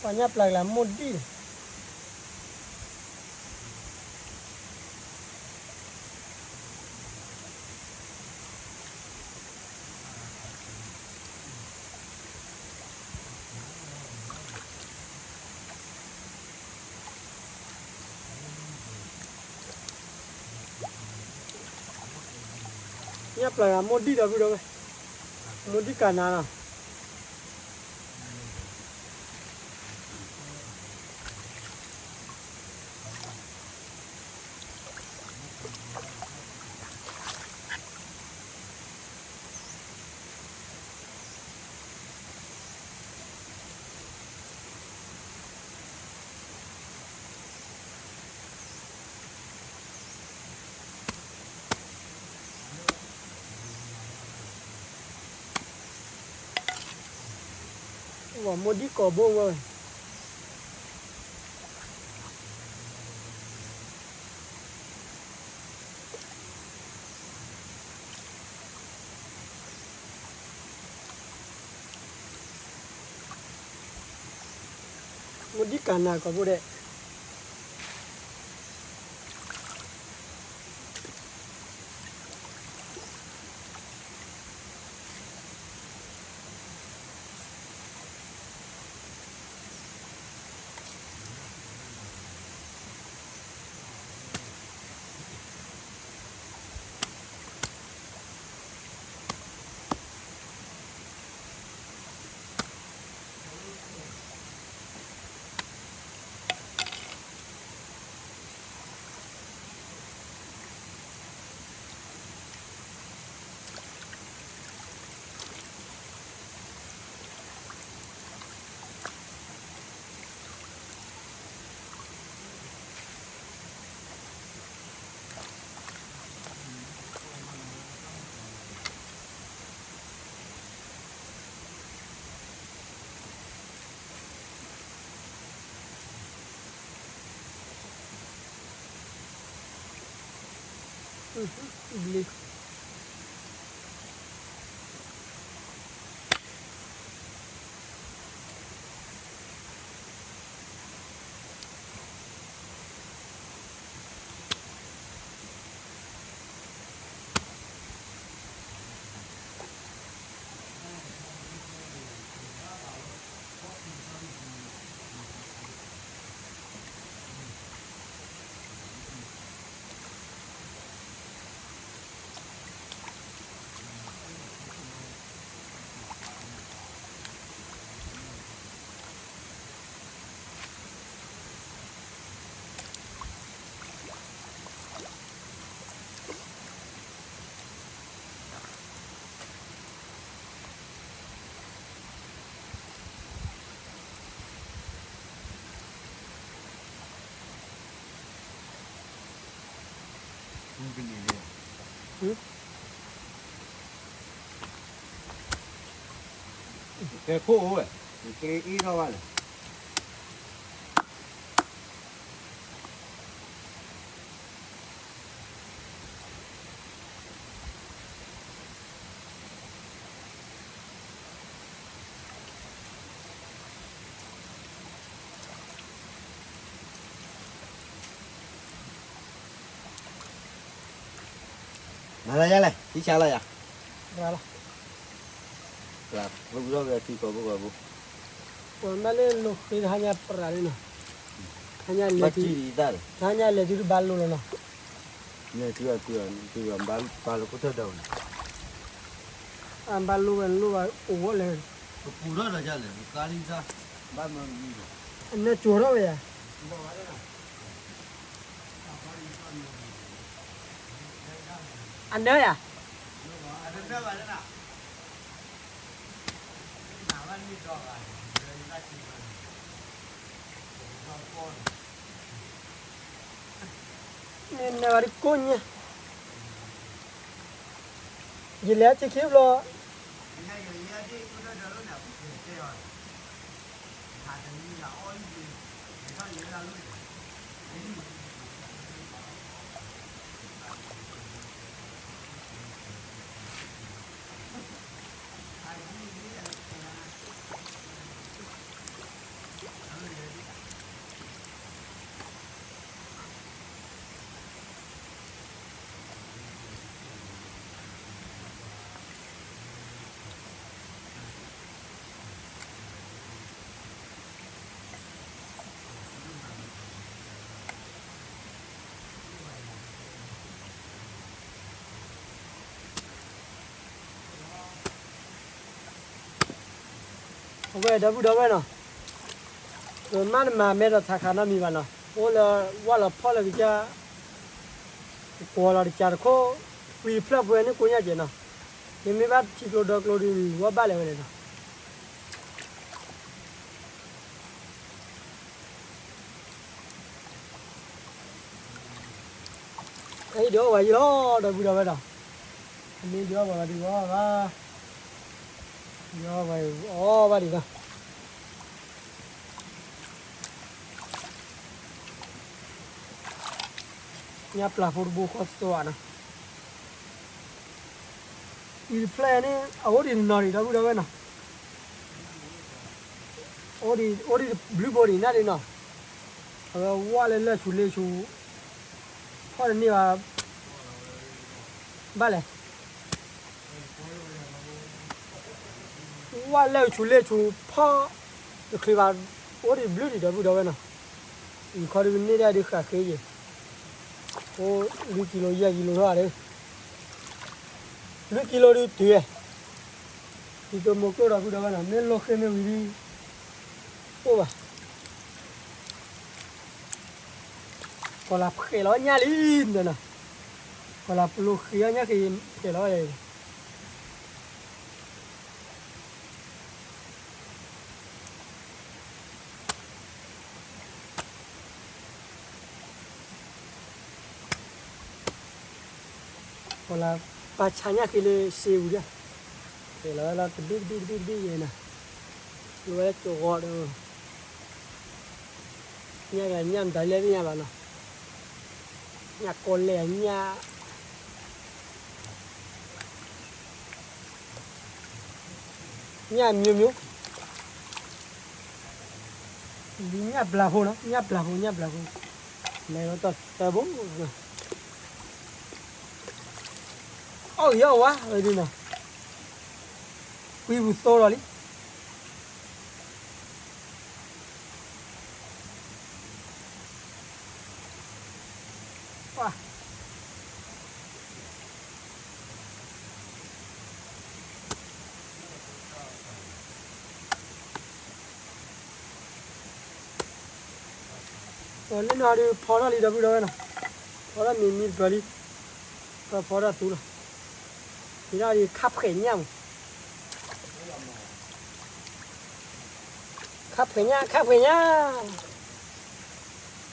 ပှၤညၣ်ပျၢ်ကလၤမိၢ်ဒံၣ် ညၣ်ပျၢ်ဂၤမိၢ်ဒံၣ်ဒီပုၢ်ဒီဝဲၢ်, မိၢ်ဒံၣ်ကနၤလီၤ. ဝဲမိၢ်ဒံၣ်ကိးဘိဝဲ, မူဒံးကနၤကိးဘိဒဲး. ကဲခိၣ်အိၣ်ဝဲ, ကျ့အ့ၣ်ထီၣ်ဘၣ်လဲၣ်. မၤလၢယလဲၣ် ဟံးဆါလီၤယၤ, ရၤလီၤ, ပှၤပူထီၣ်က့ၤထံကီၢ်ပူၤကီၢ်ပူၤ, ပှၤမ့ၢ်လၢလိာ်ဃ့တဟါညါပရၤလံနီၤ, ဟါညါလဲၤတုၤ, တဟါညါလဲၤတုၤတဘၣ်လိာ်လီၤနီၤ, လဲၤတုၤအတုၤအတုၤအဘၣ်လိာ်ခိၣ်ထၢၣ်ဒီး, အဘၣ်လိာ်ဝဲလိာ်ဘၣ်အိၣ်ဝဲလဲၣ်, ပပူထီၣ်ဒီးယလဲၣ် ပကါလံတၢ်, ဘၣ်မၤမံၤဒီး, အနၢၤကၠိထီၣ်ဝဲယၤ အနၢၤယၤ, နနၢၤဘၣ်တကိးညါ, ယလဲၤအထံခံဘျီ အဝဲဒီပုၢ်ဒီဝဲၢ်နီၤ, ပမ့ၢ်တမၤမဲဒီးထးခးနီတမံၤဘၣ်နီၤ, အိၣ်လၢဝၢ်လီၤဖီၣ်လၢကစၢ်, ကကွီၤလီၤတကးတခိၣ်, ဝံၤဖျၢၣ်ပှဲၤန့ၣ်ကိးညါကဲးနီၤ, မ့မ့ၢ်ဘၣ်ထံကျိဒီကျိဒီး ဝဲဘၣ်လဲၤဝဲလဲၣ်နီၤ. အအံၤဒုးအီၣ်ဝဲယံၤလီၤ ဒီပုၢ်ဒီဝဲၢ်ဒီး, အမ့ၢ်ဒုးအီၣ်ဝဲဒုးအီၣ်ဘၣ်, ဒုးအီၣ်ဝဲအီၣ်ဘၣ်ဒံးလီၤ. ညါပျၢ်ဖိတဘိဃီစိၤဧါနီၤ, အံၤတဖျၢၣ်န့ၣ် အအိၣ်ဒံးနီၤဒံး ဒီပုၢ်ဒီဝဲၢ်နီၤ. အိၣ်ဒံးဘျုးဘိဒံးနၢ်ဒံးနီၤ, အဝဲဝၢ်လၢလၢၢ်ဆူလ့ဆူ, ဖီၣ်တန့ၢ်ဘၣ်, ဘၣ်လဲၣ်, ဝၢ်လၢၢ်ဆူလ့ဆူ, ဖီၣ်တချုးဘၣ်, အိၣ်ဒံးဘျုးဒံးဒီပုၢ်ဒီဝဲၢ်နီၤ, ယခီဒုးန့ၢ်ဒၣ်ဒုးဃးဃ့ယဲၢ်, အိၣ်လွံၢ်ကံလိယဲၢ်ကံလိထီၣ်ဒီး, လွံၢ်ကံလိဒုးတုၤဝဲ, ဒ်သိးမိၤကျိၣ်ဒီပုၢ်ဒီဝဲၢ်နီၤ မ့ၢ်လိၣ်ဃ့မ့ၢ်ဝံၤဒုး, အိၣ်ဘၣ် ကီၤလၤဖှဲးလီၤညၣ်လံ, ဒီးနီၤ, ကီၤလၤပလိဃ့အီၣ်ညၣ်ဃ့ဖှဲးလီၤ, ကီၤလၤပာ်ဆါညၣ်ဃ့လၢစ့ဝံၤဒီး, ဖှဲးလီၤဝဲလီၤတဘ့ၣ်တဘ့ၣ်တဘ့ၣ်တဘ့ၣ်ယဲၢ်နီၤ, လီၤဝဲလၢကၠိဂီၤဒီး, ညၣ်ကလၤညၣ်မတၤလဲၣ်သ့ၣ်ညါဘၣ်နီၤ, ညၣ်ကီလဲၣ်ညၣ် ညၣ်မျိုးမျိုး, ညၣ်ဘျးဖိနီၤ, ညၣ်ဘျးဖိ, ညၣ်ဘျးဖိ, လဲၤလီၤတၢ်သၢဘိ, အီၣ်ဂ့ၤအီၣ်ဝါဝဲဒ်နီၤ, ကွံပူၤသိဒီးလံ လၢနဟီဒုးဖီထီၣ်လံ ဒီပုၢ်ဒီဝဲၢ်နီၤ, ဖီထီၣ်မံၤမံၤတပၢၤလံ, ဖီထီၣ်သူလီၤ, မ့ၢ်ဒၣ်ဒုးခါဖှဲးညၣ်မး, ခါဖှဲးညၣ် ခါဖှဲးညၣ်,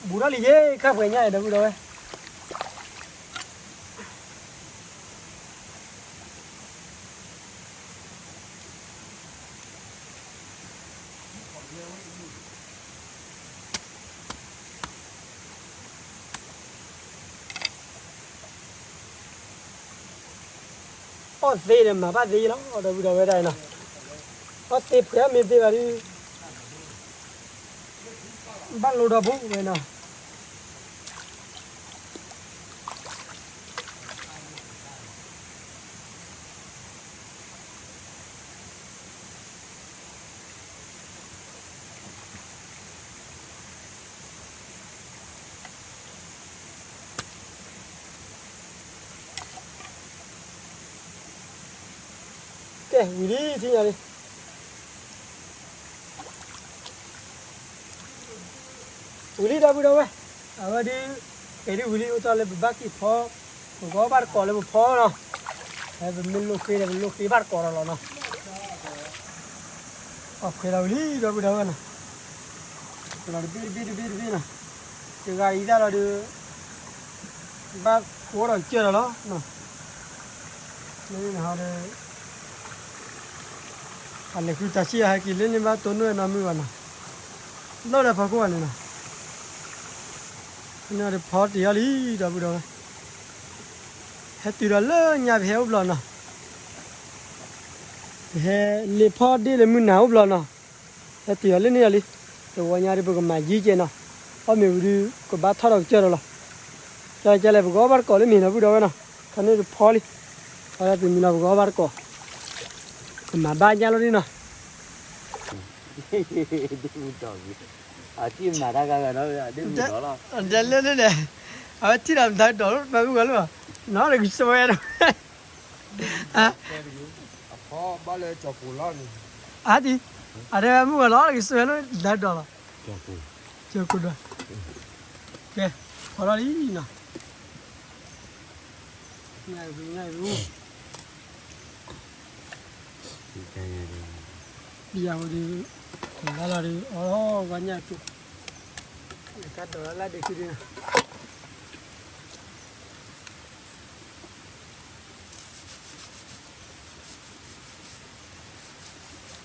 ဘူးထီၣ်လံယဲ ခါဖှဲးညၣ် ဒီပုၢ်ဒီဝဲၢ် အီၣ်သ့ဒီးမၤဘၣ်သ့လီၤ ဒီပုၢ်ဒီဝဲၢ်ဒၣ်အံၤနီၤ, အီၣ်သ့ဖှဲးအီၣ်မ့ၢ်သ့ဘၣ်ဒုး ဘၣ်လိဒီးဖိဝဲနီၤ ကဲ ဝံၤလံ ထံၣ်ညါလံ ဝံၤလံ ဒီပုၢ်ဒီဝဲၢ် အဝဲဒုး ကဲဒုးဝံၤလံ အိၣ်တ့ၢ်လၢပဘၣ်က့ၤဖီ ပကအီၣ်ဘၣ်တကိးလၢပဖီနီၤ ပမ့ၢ်လိၣ်ဃ့ဒီး ပလိၣ်ဃ့ဘၣ်တကိးဒီးလီၤနီၤ အီၣ်ဖှဲးလီၤဝံၤလံ ဒီပုၢ်ဒီဝဲၢ်နီၤ လီၤတဘ့ၣ်တဘ့ၣ်တဘ့ၣ်တဘ့ၣ်နီၤ တဂၤအံၤဒၣ်လီၤဒီး ဘၣ်ကိးဒီးကစၢၢ်ဒီးလီၤ မ့ၢ်နဟီဒီး အလဲၤဃုတၢ်ဆံၣ်အဟဲက့ၤလၢန့ၣ် ဘၣ်တိၢ်နီၣ်နီၢ်မုၢ်ဘၣ်နီၤ လီၢ်လၢဖီခိၣ်ဘၣ်န့ၣ်နီၤ ဖီတ့ၢ်အီၤလံ ဒီပုၢ်ဒီဝဲၢ် ဟဲတုၤဒီးလၢညါပဟဲအိၣ်ဘျီနီၤ ပဟဲလ့ဖီဒ့ၣ်လၢမုၢ်နၤအိၣ်ဘျီနီၤ ဟဲတုၤအီၤလၢန့ၣ်အီၤလံ တဝီညါဒီးပကမၤယံၤကဲနီၤ အီၣ်မ့ၢ်ဝံၤဒုး ကဘၣ်ထီၣ်ဒီးကစၢၢ်ဒီးလီၤ ကဲကဲလဲၣ် ပကအီၣ်ဘၣ်တကိးလၢန့ၣ် ဒီပုၢ်ဒီဝဲၢ်နီၤ ခါန့ၣ်တဖီလံ ဖီလၢသုမံၤလီၤ ပကအီၣ်ဘၣ်တကိး ကမၤဘၣ်ညါလီၤဒ်နီၤ ဒ်မုၢ်ဒီးဂ့ၤ အထံၣ်မၤတၢ်ဂၤဂၤဒီး ဒ်မုၢ်ဒီးလီၤ ဒ်လၢန့ၣ် အဝဲထံၣ်ဒီးမတၤဒီး ပှၤမုၢ်ဂၤလၢ နီၢ်တကစၢၢ်ဝဲဒီး အဖီဘၣ်လၢကၠီၤပူၤလီၤန့ၣ် အါတံၢ် အတဲဝဲမုၢ်ဂၤလီၤ တကစၢၢ်ဝဲလၢ လၢဒီးလီၤ ကၠီၤပူၤဒီး ကဲ ဖီထီၣ်လံနီၤ ညၣ်ရူ ညၣ်ရူ ယၤဟိုဒီး လါလီၤဒီး အီၣ်လီၤဝါညၣ်တူၢ် တၢ်ဒိးလၢ်လၢ်ဒ့ခံဒုနီၤ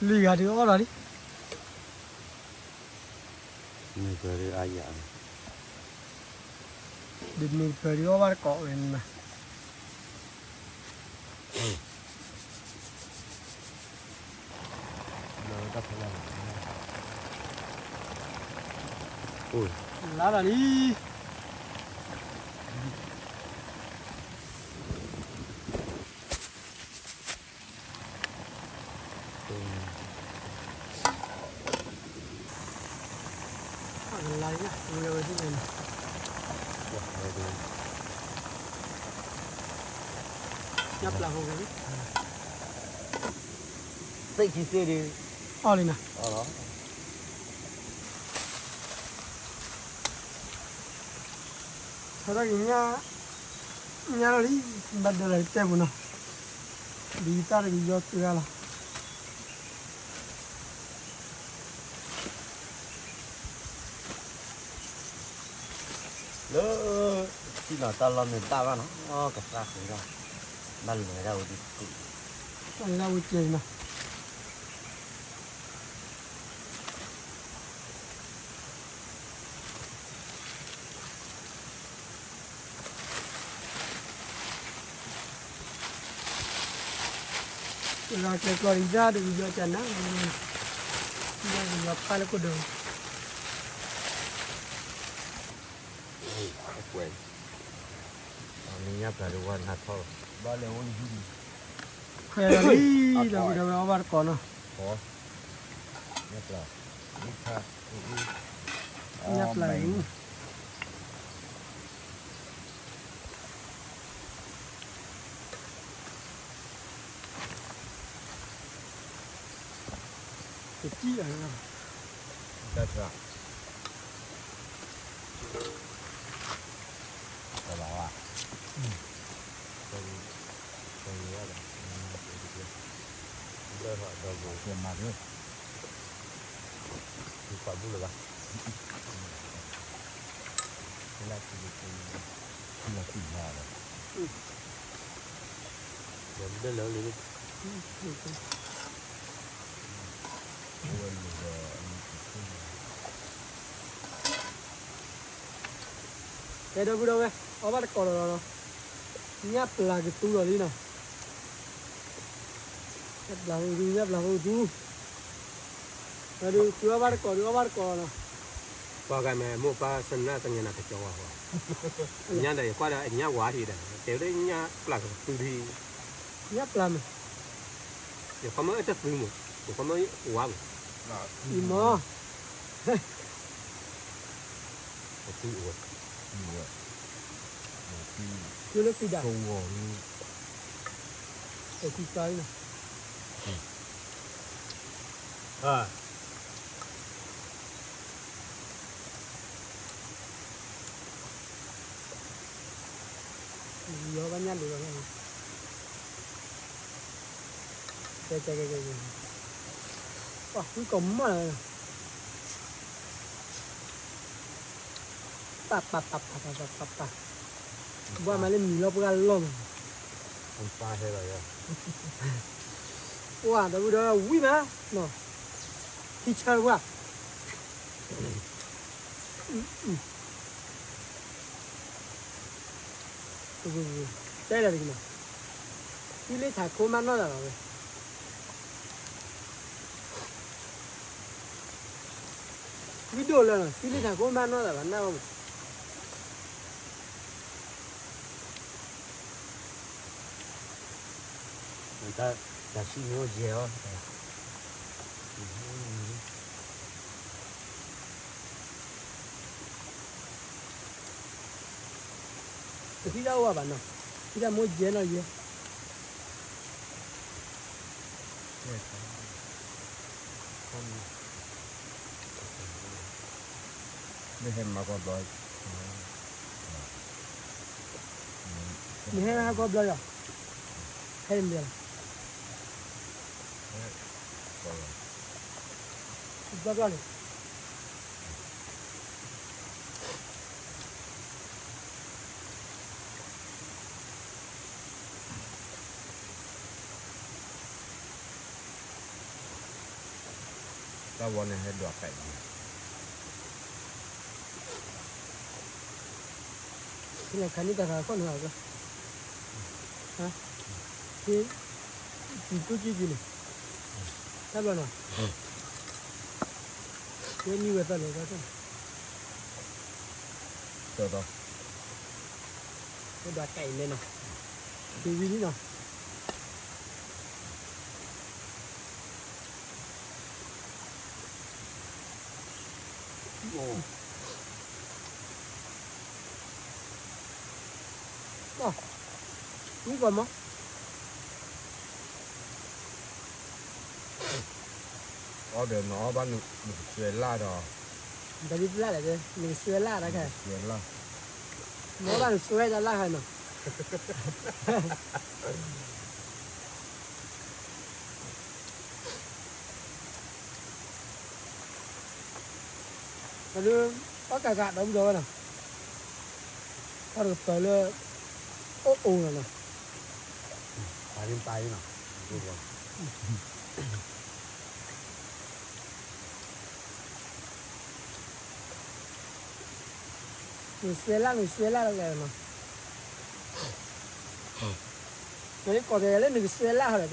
လွံၢ်ဂၤဒုးအီၣ်လီၤလံ မ့ၢ်ပၢၤဒုးအါယၤ ဒ်မ့ၢ်ပၢၤဒုးအီၣ်ဘၣ်တကိးဝဲန့ၣ်နီၤ လၢတၢ်ဖီလာ် လါလီၤလံ. လါလံ, ဝဲဝဲဒ်န့ၣ်, ညၣ်ပျၢ်ဖိက့ၤလံ, သ့ၣ်ခံသ့ၣ်ဒုး, အီၣ်လံနီၤ. ဆၢထၢၣ်က့ၤညၣ်, ညၣ်လီၤလံ, ဘၣ်ဒၢလီၤတဲပူၤနီၤ, ဒ်တၢ်တကယီကဂၤလီၤ. လၢ, ထံၣ်နီၤတၢ်လီၢ်မ့ၢ်ဘၣ်ဘၣ်နီၤ, ကစၢ်ဃုဒၣ်, ဘၣ်လဲၤဒၣ်ဝဲဒ်ကူၣ်, ဘၣ်လဲၤဒၣ်ဝဲကဲနီၤ. ကလီၤကျဲကျီဒ်တၢ်တကယီကနၤ, တကယီဖးလၢခိၣ်ဒၢး, ညၣ်ပျၢ်ဒုးဝဲနၤထီၣ်လီၤ, ဘၣ်လဲၤဝဲလံ, ခွဲးလီၤလံ, ဒီးဝဲအီၣ်ဘၣ်တကိးနီၤ, ညၣ်ပျၢ်, ညၣ်ပျၢ်လံ. ကစံၣ်အီၤ, တၢ်ဆၢ, တဘၣ်ဝဲ, တဘၣ်ဝဲ, ဒီး, ဒီး, ဒီး, ဒီး, ဒီး, ကဲဒီပုၢ်ဒီဝဲၢ်, အီၣ်ဘၣ်တကိးလီၤလီၤ, ညၣ်ပျၢ်ကသူလီၤလံနီၤ, ညၣ်ပျၢ်ဖိကသူ, ညၣ်ပျၢ်ဖိကသူ, ဒီးဒုးသုအီၣ်ဘၣ်တကိးဒုးအီၣ်ဘၣ်တကိးလီၤနီၤ, ပှၤဂၤမ့ၢ်မိၢ်ပၢ်သနၢ်သညါနၤတကၠီဝါဃီ, ညၣ်ဒီးယကွၢ်ဒီးအညၣ်ဝါဟံၣ်ဒီး တဲဝဲဒၣ်ညၣ်ပျၢ်ကသူဒံး, ညၣ်ပျၢ်မ့ၢ် ယခီမ့ၢ်အတသူမး, ယခီမ့ၢ်ဝါမး, အံၤမး, ကျိလၢသံဒၣ်, တသံကျါလံနီၤ, ယီၤဘၣ်ညၣ်ဒိးလီၤ, ကဲကဲကဲကဲ, ပှၤဃုကီၢ်မးလီၤ, ပၢ်ပၢ်ပၢ်ပၢ်ပၢ်ပၢ်ပၢ်, ဘၣ်မၤလၢမံၤလီၤပှၢ်လီၢ်မး, ပှၢ်ဒီပုၢ်ဒီဝဲၢ်ဝံၣ်မး, ထံဆၢတပှၢ် တဲလၢတက့ၢ်နီၤ, သံလ့ထးခိမးနီၢ်သးလီၤဝဲ, ဝံၣ်ဒိၣ်လၢနီၤ, သံလ့ထးခိမးနီၢ်သးဘၣ်နၢ်ဝဲမး, တၢ်ဆံၣ်မ့ၢ်အိၣ်ယဲၢ်အီၤ တထံၣ်တၢ်အိၣ်ဘၣ်နီၤ, ထံၣ်တၢ်မိၢ်ယဲၢ်နီၢ်ယဲၢ်, မ့ၢ်ဟဲမၤကီၢ်ဘျီ, မ့ၢ်ဟဲမၤကီၢ်ဘျီယီၤ, ဟဲမၤ, ဘျီဘျီန့ၣ် တၢ်ဝီန့ၣ်ဟဲဒွးကဲး, ခါန့ၣ်တၢ်ခးခီၣ်နုာ်အီၤ, က့ၤတူၢ်ကံၢ်က့ၤန့ၣ်, တၢ်ဘျီနီၤ, ဝဲနံၤဝဲသၢလီၤတၢ်ခီၣ်နုာ် ဒီး ဒွးကဲအံၤလဲၣ်နီၤ, တုၤဝံၤလံနီၤ. ဝံၤကီးမး, အီၣ်ဒီးနအီၣ်ဘၣ်နကစွဲလၢ်ဒီး, နတၢ်ဒ်ပလၢ်လဲၣ်, နကစွဲလၢ်တၢ်ခဲ, နအီၣ်ဘၣ်နစွဲတၢ်လၢ်ဟဲနီၤ. အဒုး အီၣ်ကးကးဒီပုၢ်ဒီဝဲၢ်နီၤ, အီၣ်တကပၤလၢ အိၣ်အိၣ်နီၤနီၤ, ပာ်ဒံပာ်အံၤနီၤ, နစွဲလၢ် နစွဲလၢ်လီၤနီၤ, နကကိးက့ၤလၢနကစွဲလၢ်ဟီဒီး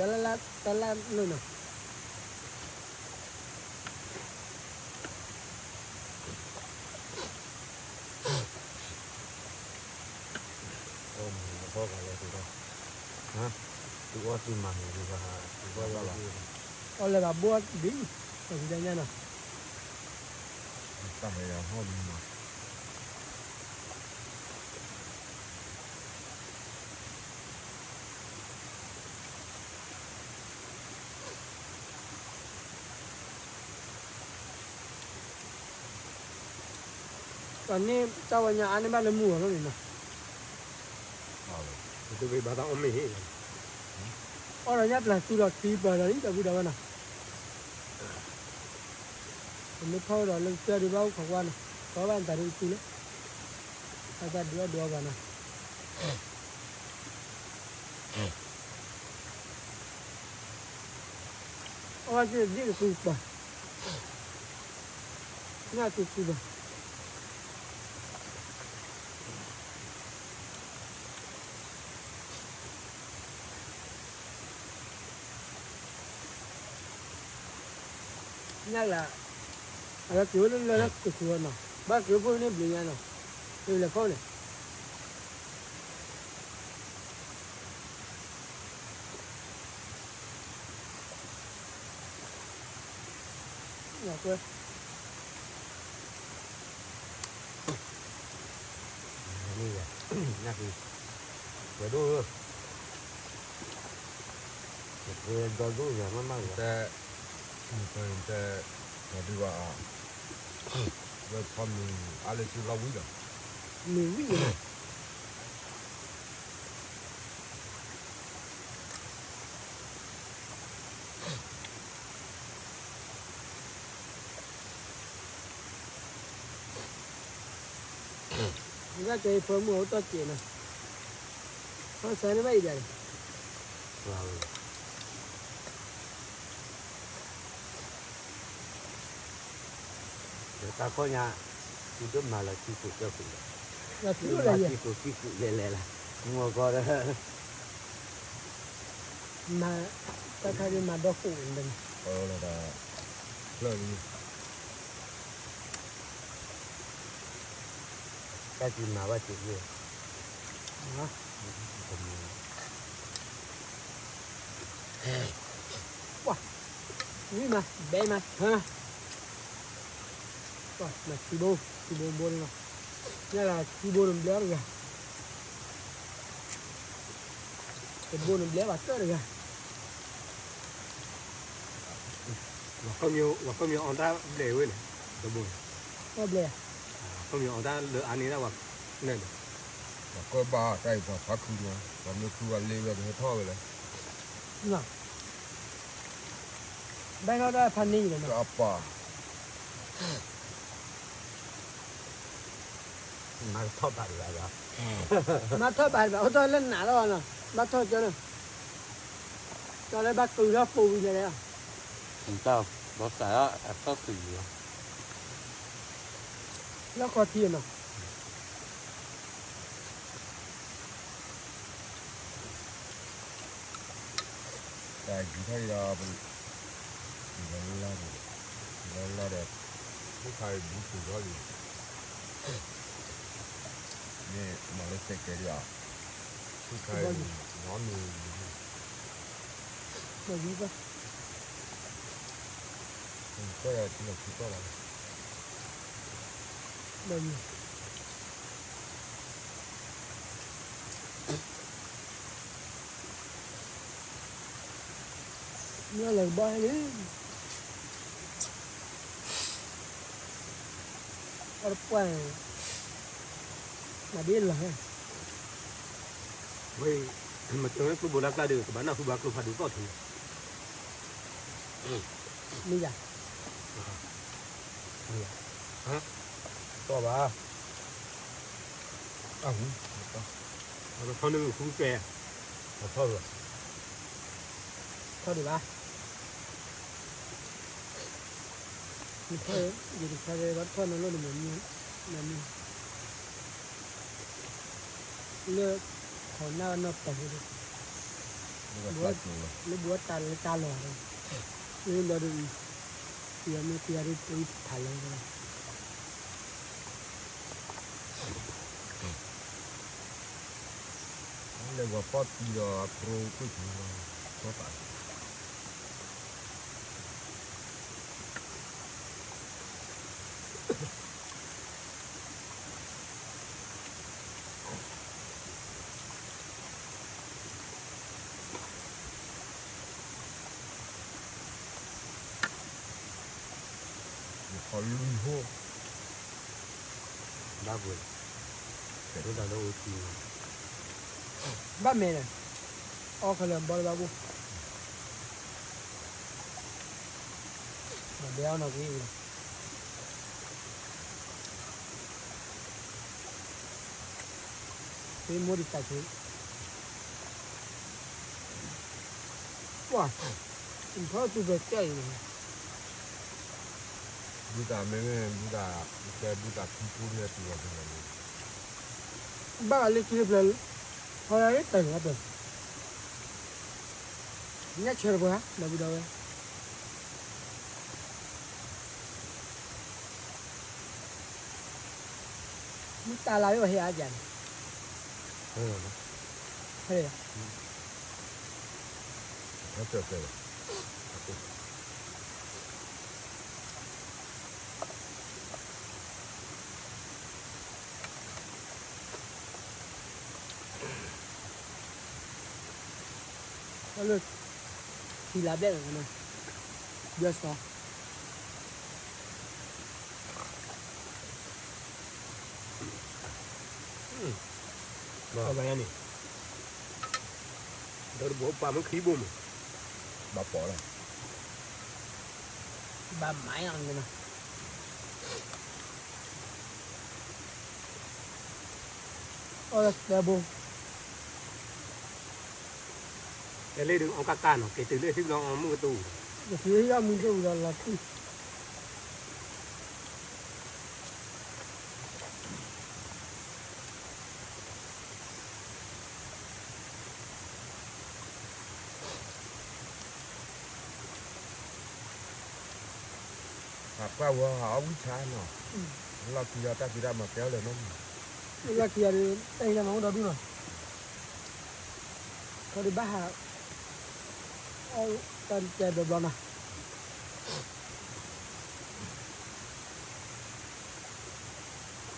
တၢ်လၢ်လၢ်နီၤ. အီၣ်လၢဘၣ်ဘိဒ်, ပကညါနီၤ. ပှၤန့ၣ်တၢ်ဝဲညါအါန့ၢ်ဘၣ်လၢမုၢ်ဂီၤလီၤန့ၣ်နီၤ, တဘၣ်တၢ်အီၣ်မ့ၢ်ဟ့ၣ်, အီၣ်ဒီးညၣ်ပျၢ်သူဒီးခံပၢၤဒီးလံ ဒီပုၢ်ဒီဝဲၢ်နီၤ. ပမ့ၢ်ထီၣ်ဒီးလၢကစၢၢ်ဒုးဘၣ်အိၣ်ခိးကွၢ်နီၤ, ကီဘၣ်နတၢ်ဒုးတတုၤလၢ, တၢ်တၢ်ဒုးအီၣ်ဒုးအီဘၣ်နီၤ. အီၣ်ဘၣ်သ့ၣ်သ့ၣ်တကူပၢ်, ညၣ်တကူပၢ်, ညၣ်လၢ, အဝဲက့ၤဝဲလၢလၢကဆူၣ်နီၤ, ဘၣ်က့ၤဝဲဖိန့ၣ်ဘျုးညါနီၤ, လၢလဲၤဖီၣ်န့ၣ် ညၣ်ကွဲ, ညၣ်ဃံ, ဝဲဒိၣ်ဧၢ, ဒီဒိၣ်ယၤမးမးလီၤ, တဲ, တဲ, ဒီးဒုးဘၣ်, ဝဲဖီမ့ၤအါလၢစုလီၤဝံၤဒီး, မ့ၤဝံၤ ဒ်ကဲအံၤဖၢမုၢ်အိၣ်တီၢ်စဲးနီၤ, ဖီစါန့ၣ်ဘၣ်အံၤဒၣ်န့ၣ်, တၢ်ခီညါ, သုတမၤလၢခံခိၣ်သၢခိၣ်ဒီး, မၤလၢခံခိၣ်ခံခိၣ်လဲၤလဲၤလၢ, မ့ၢ်ကီဒီး, မၤ, တၢ်ခါဒ်မၤဒီခိၣ်န့ၣ်, တၢ်က့ၤမၤဘၣ်စ့ၢ်ကီး, ဝံၤမး ဘဲမး, မၤထံဘိ, ထံဘိဘိန့ၣ်လီၤ, ညၣ်လၢထံဘိန့ၣ်ဘျဲအီၣ်တဂၤ, တဘိန့ၣ်ဘျဲဘၣ်ကၢၣ်တဂၤ, ပှၤခီပညီအီၣ်တၢ်ဘျဲဝဲန့ၣ်, တဘိန့ၣ်, တၢ်ဘျဲ, ခီပညီအီၣ်တၢ်လၢအါန့ၢ်ဒၣ်ပှၤ, ပှၤကၢၣ်ဘၣ်တၢ်အံၤပှၤဖးခုညါ, ပှၤမ့ၢ်ခုဘၣ်လ့ဝဲကဟဲထီၣ်ဝဲလဲၣ်, ဘၣ်ထီၣ်ဒၣ်ဖးန့ၢ်လီၤ, ပၢ် မၤထီၣ်ဘၣ်တဘၣ်, မၤထီၣ်ဘၣ်တဘၣ်, အိၣ်ထီၣ်လၢနးလီၤနီၤ, ဘၣ်ထီၣ်ကၠီန့ၣ်, ကၠီလၢဘၣ်ကုၤထီၣ်ပိာ်ဝံၤလဲၣ်, ဘၣ်စးထီၣ်အထီၣ်သွံၣ်လီၤ, လီၢ်ခီထံနီၤ. တၢ်ဂံၤထီၣ်အံၤဒီး, လၢလၢဒီး, လၢလၢဒီး, မုၢ်ခါအံၤဘူးထူးထီၣ်လံ, တၢ် မ့ၢ်မၤလၢစဲးကဲဒံးဧါ, ဆူၣ်ခါအံၤ, နီၢ်မ့ၢ်, ကီၢ်ယၤထံလီၤဆူကီၢ်လီၤ, မ့ၢ်လဲၤကဘီဟဲလံ, အီၣ်တပှၢ်, မၤဒ်လီၤဟဲ, ဝဲ, မၤစၢၤဝဲကျိဘိလၢကျါဒီး ကဘၣ်နၢ်ဟူဘၣ်ကျိဖးဒိၣ်သီၣ်ထံန့ၣ်, မ့ၢ်ယၤ, မ့ၢ်ယၤ, သီၣ်ဘၣ်, အ, ထီၣ်န့ၣ်ဃုကဲ, ထီၣ်, ထီၣ်ဒံးဘၣ်, ယထီၣ်, ယတခါလၢဘၣ်ထီၣ်နီၤလိၣ်န့ၣ်မ့ၢ်, မ့ၢ်, လၢ, ခိးနၢ်နီၢ်တၢ်, လၢဘှီတၢ်လၢတၢ်လီၢ်, လၢလီၤဒီး, ယမ့ၢ်ပယီၤဒ်တၢ်အံၤဖးလီၤ, လဲၤဝဲပီၢ်သံဒီးအပြိကွံာ်, ယခီလွံၢ်ဟိၣ်, ဘၣ်ပှဲၤ, တၢ်လၢအိၣ်သံ, ဘၣ်မဲာ်န့ၣ်, အီၣ်ခဲလၢာ်ဘီလၢဘၣ်ဘိ, မၤဒဲအီၣ်နီၢ်က့ၤ, မ့ၢ်မိၢ်ဒံးတၢ်ဆူ, ပှၤ, ထီၣ်တူၢ်ဘၢတဲအံၤန့ၣ်, ဘုသးမ့ၢ်, ဘုသး, ကဲဘုသးထံဖိတၢ်တုၤအီၤဖဲလဲၣ်န့ၣ်, ဘၣ်လၢထံတဖျၢၣ်, ဟီယၤလၢတၢ်န့ၣ်အပၢၢ်, ညၣ်ဆၢတပှၤ, ဒီပုၢ်ဒီဝဲၢ် မ့ၢ်တၢ်လၢအဝဲဟဲအါယၤန့ၣ်, ဟဲ, ဟဲ, လၢ, ထံလၢဘျဲၣ်လီၤ, ဘျၢစီၤ ဘၣ်ယၤန့ၣ်, ဒီးတဘိပာ်မ့ၢ်ခံဘိမ့ၢ်, ဘၣ်ပိာ်လီၤ, ဘၣ်မၤအီၤန့ၣ်, အီၣ်လၢသၢဘိ, တဲလၢဒုးအီၣ်ကၣ်ကၣ်နီၤ က့ၤတုၤလၢဟံၣ်ဘျီအီၣ်မုၢ်ကတအိၣ်, က့ၤဟံၣ်အီၣ်မုၢ်တအိၣ်ဒီးလီၤထံ ဟးပှၢ်ဝဲဟးအီၣ်ဝံၣ်ဆါနီၤ, လီၢ်ခံအီၤတၢ်ဖံးတၢ်မၤတဲအီၤလၢၤနီၤ, လီၢ်ခံအီၤဒီး တၢ်ဖံးတၢ်မၤအိၣ်ဒီဒူၣ်နီၤ, ခီဒုးဘၣ်ဟး အီၣ်တၢ်တဲဘျီဘျီနီၤ.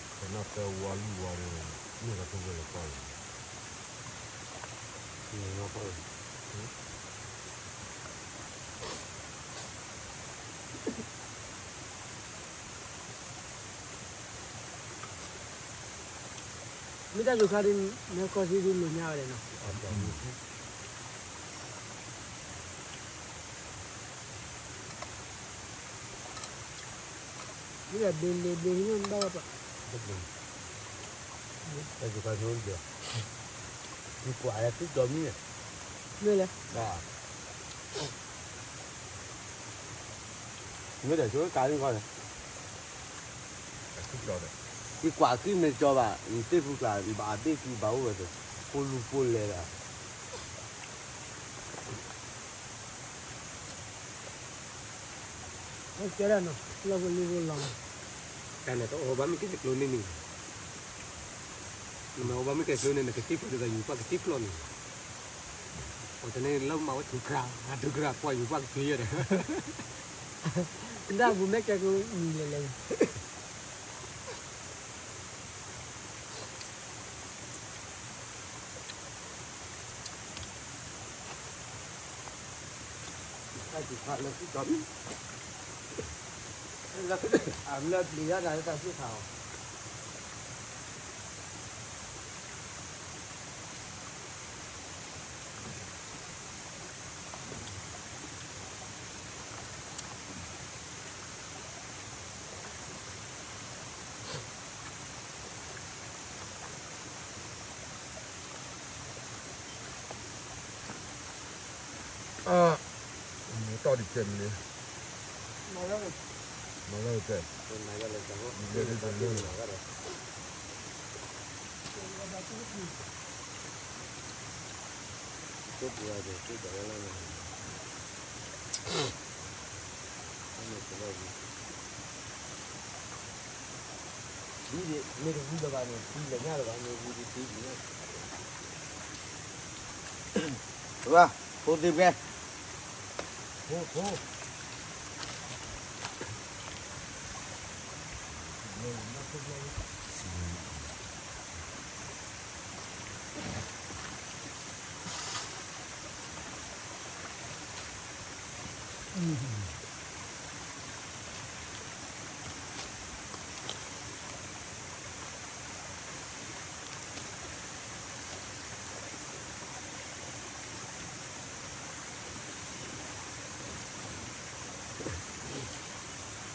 ပနီၢ်သၢဝီလွံၢ်ဝီဒီး မ့ၢ်လီၤကဝဲၢ်လီၤကီၢ်လီၤ. မ့ၢ်တၢ်ယိၤခါဒ် မ့ၢ်ကီၢ်စ့ဒ်လိာ်ညါဝဲလဲၣ်နီၤ. မ့ၢ်ဘ့ၣ်လ့ဘ့ၣ်ဟံၣ်ဘၣ်ဝဲပှၤ, တၢ်ယိၤခါဒ်, ယကွၢ်လၢထံကီၢ်မ့ၢ်, မ့ၢ်လဲၣ်, မ့ၢ်ဒီးဆိကါလံခီန့ၣ်, ယကွၢ်က့ၤမ့ၢ်ကၠီဘၣ် ယသ့ၣ်ဖုကျါ ဘၣ်အဘ့ၣ်ကံဘၣ်အိၣ်ဝဲသ့ၣ်, ဖိလူၤဖိလဲၤဒၣ် ကဲဒၣ်နီၤ လီၢ်ဖိလံၤဖိလီၤ, တၢ်န့ၣ်တအိၣ်ဘၣ်မ့ၢ်က့ၤကျိန့ၢ်န့ၣ်, နမ့ၢ်အိၣ်ဘၣ်မ့ၢ်ကဲကျိန့ၣ် နကသံၣ်ဖျိးဒ်သိးယူၤပှၢ်ကသံၣ်ဖျိးန့ၣ်, အတန့ၣ်လၢမၤဝဲထုကရၤ ထုကရၤ ပှၤယူၤပှၢ်ကသံၣ်ယဲဒီး, ဒၣ်ဘူးမ့ၢ်ကဲကျိမံၤလဲၤလဲၤ တၢ်စံးခါလၢသူၣ်ကီၢ်, လၢအမျၢၢ်ပျံၤတၢ်လၢတၢ်စံးခါအီၤ, အ, မ့ၢ်တီၢ်တကဲးန့ၣ်, မၤလၢကဲး, မၤလၢကဲး, မ့ၢ်တဝံၤလၢၤဘၣ်န့ၣ် သံလၢညါလၢၤဘၣ်န့ၣ် ဝံၤတသံန့ၣ်, ဖိသ့ၣ်ဖဲ, ဖိ, ဖိ တၢ်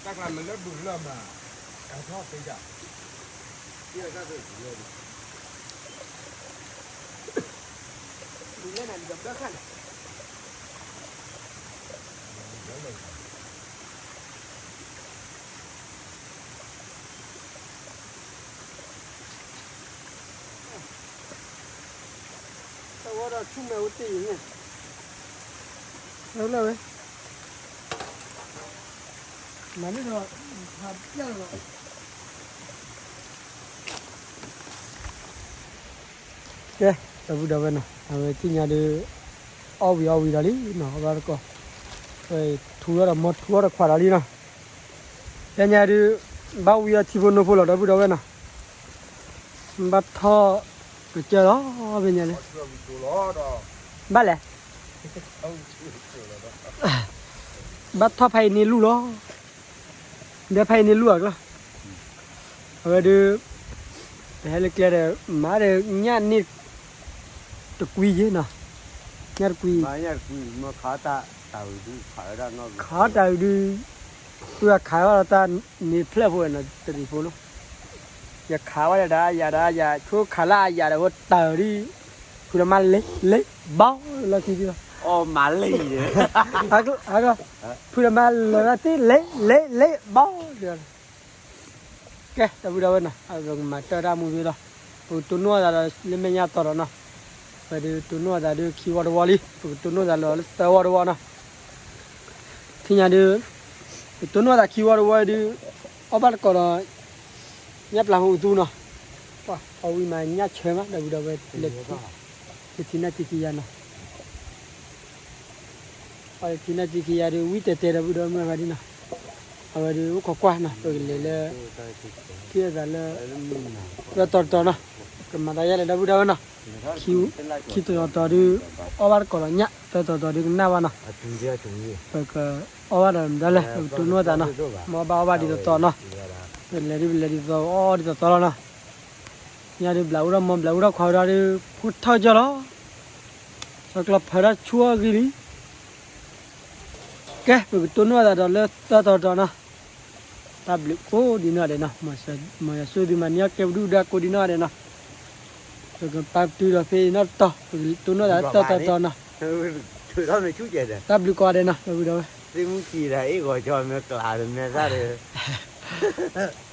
ကျါမ့ၢ်လၢဘူးလၢမး, အထီၣ်သ့ဒၣ်, ဘူးလၢနၤဒီးဘၣ်ခါန့ၣ် တၢ်ဝဲဒီးဆူမဲာ်ဝဲတ့ၢ်အံၤန့ၣ်, လၢဝဲ, မၤန့ၢ်ဒီး, ဖးပျၢ်လီၤ, ကဲ, ဒီပုၢ်ဒီဝဲၢ်နီၤ, အဝဲသ့ၣ်ညါဒုး, အီၣ်ဝံၤအီၣ်ဝံၤဒီးလံနီၤ, အဘၣ်တကိး, ထူထီၣ်ဒီးမီထူထီၣ်ဒီးခွးဒီးလံနီၤ, ဖဲညါဒုး, ဘၣ်ဝံၤအီထံဖိနိဖိလီၤ ဒီပုၢ်ဒီဝဲၢ်နီၤ, ဘၣ်ထီၣ်ကစၢၢ်လီၤ ဖဲညါန့ၣ်, ဘၣ်လဲၣ်, ဘၣ်ထီၣ်ဖဲအံၤန့ၣ်လူၢ်လီၤ, ဒီးဖဲအံၤန့ၣ်လူၢ်အကျီၢ်, အဝဲဒုး, ပဟဲလၢကျဲဒီး, မၤဒီးညၣ်န့ၣ်, တကွံယဲနီၤ, ညၣ်တကွံ, ခးတၢ်အုးဒုး, ပုၢ်ခးဝဲဒီးတၢ်န့ၣ်ဖျၢၣ်ဖိနီၤ တရံးဖိလီၤ, ယခးဝဲဒီးယၤဒီးယၤ ဆိခးလၢအယၤဒီးဝဲတၢ်အုးဒုး, ဖုဒီးမါလဲၤလဲၤဘီလီၤခံသ့လီၤ, ဖုဒီးမါလဲၤလီၤသ့လဲၤလဲၤလဲၤဘီ ကဲ ဒီပုၢ်ဒီဝဲၢ်နီၤ, ပကမၤတၢ်တၢ်မူသ့လီၤ, ပကတိၢ်နီၣ်အသးဒီးလၢမဲာ်ညါတီၤဒီးနီၤ, ပဒုးတိၢ်နီၣ်အသးဒုးခံဝီတဝီလံ, ပကတိၢ်နီၣ်သးလီၤလၢသၢဝီတဝီနီၤ, သ့ၣ်ညါဒုး, ပတိၢ်နီၣ်သးခံဝီတဝီဒုး, အီၣ်ဘၣ်တကိးဒီး, ညၣ်ပျၢ်ဖိအသူနီၤ, အီၣ်ဝံၤမးညၣ်ဆၢမး ဒီပုၢ်ဒီဝဲၢ်, လၢထံနၢ်ထံခံယၤနီၤ အီၣ်လၢထံနၢ်ထံခံယၤဒုး ဝံၣ်တဲာ်တဲာ်ဒီပုၢ်ဒီဝဲၢ်မုၢ်ဂၤဒ်နီၤ, အဝဲဒုးအိၣ်ခိးကွၢ်နီၤ ပကလဲၤလၢ, ခံအသးလၢ, သၢတီၤတတီၤနီၤ, ကမၤသးယါလဲၣ်ဒီပုၢ်ဒီဝဲၢ်နီၤ, ခံတီၤတတီၤဒုး, အီၣ်ဘၣ်တကိးဒီးညၣ် သၢတီၤတတီၤဒုးကနၣ်ဘၣ်နီၤ, ပကအီၣ်ဘၣ်ဒီးမတၤလဲၣ် ပကတိၢ်နီၣ်သးနီၤ, မ့ၢ်အီၣ်ဘၣ်အီၣ်ဘၣ်ဒ်သိးသိးနီၤ, ပလဲၤဒုးပလဲၤဒ်သိးအီၣ်ဒ်သိးသိးလီၤနီၤ, ညါဒုးဘျးအူထီၣ်မီဘျးအူထီၣ်ခွါဝဲဒၣ်ဒုး ဖိထီၣ်ကၢလီၤ စီၤကျီဖၢဒၣ်ဆူအဂံၢ်လံ, ကဲ ပကတိၢ်နီၣ်သးဒီးလၢသၢတီၤတီၤနီၤ, တၢ်ဘျုးကိးဒံနီၢ်ဒဲးနီၤ, မ်ယွၤဆိၣ်သုမၤန့ၢ်အီၣ်ကဲပဒုၣ်ဒါကိးဒံနီၢ်ဒဲးနီၤ, ပကပာ်ပတုာ်ဒီးဖဲအံၤနီၢ်တတီၤ ပကတိၢ်နီၣ်သးလၢသၢတီၤတီၤနီၤ, တၢ်ဘျုးကိးဂၤဒဲးနီၤ ဒီပုၢ်ဒီဝဲၢ်, သ့ၣ်မုၣ်ခံဒါအ့ၣ်ဂီၤကၠီမဲာ်ကျးမဲာ်သၣ်ဒီး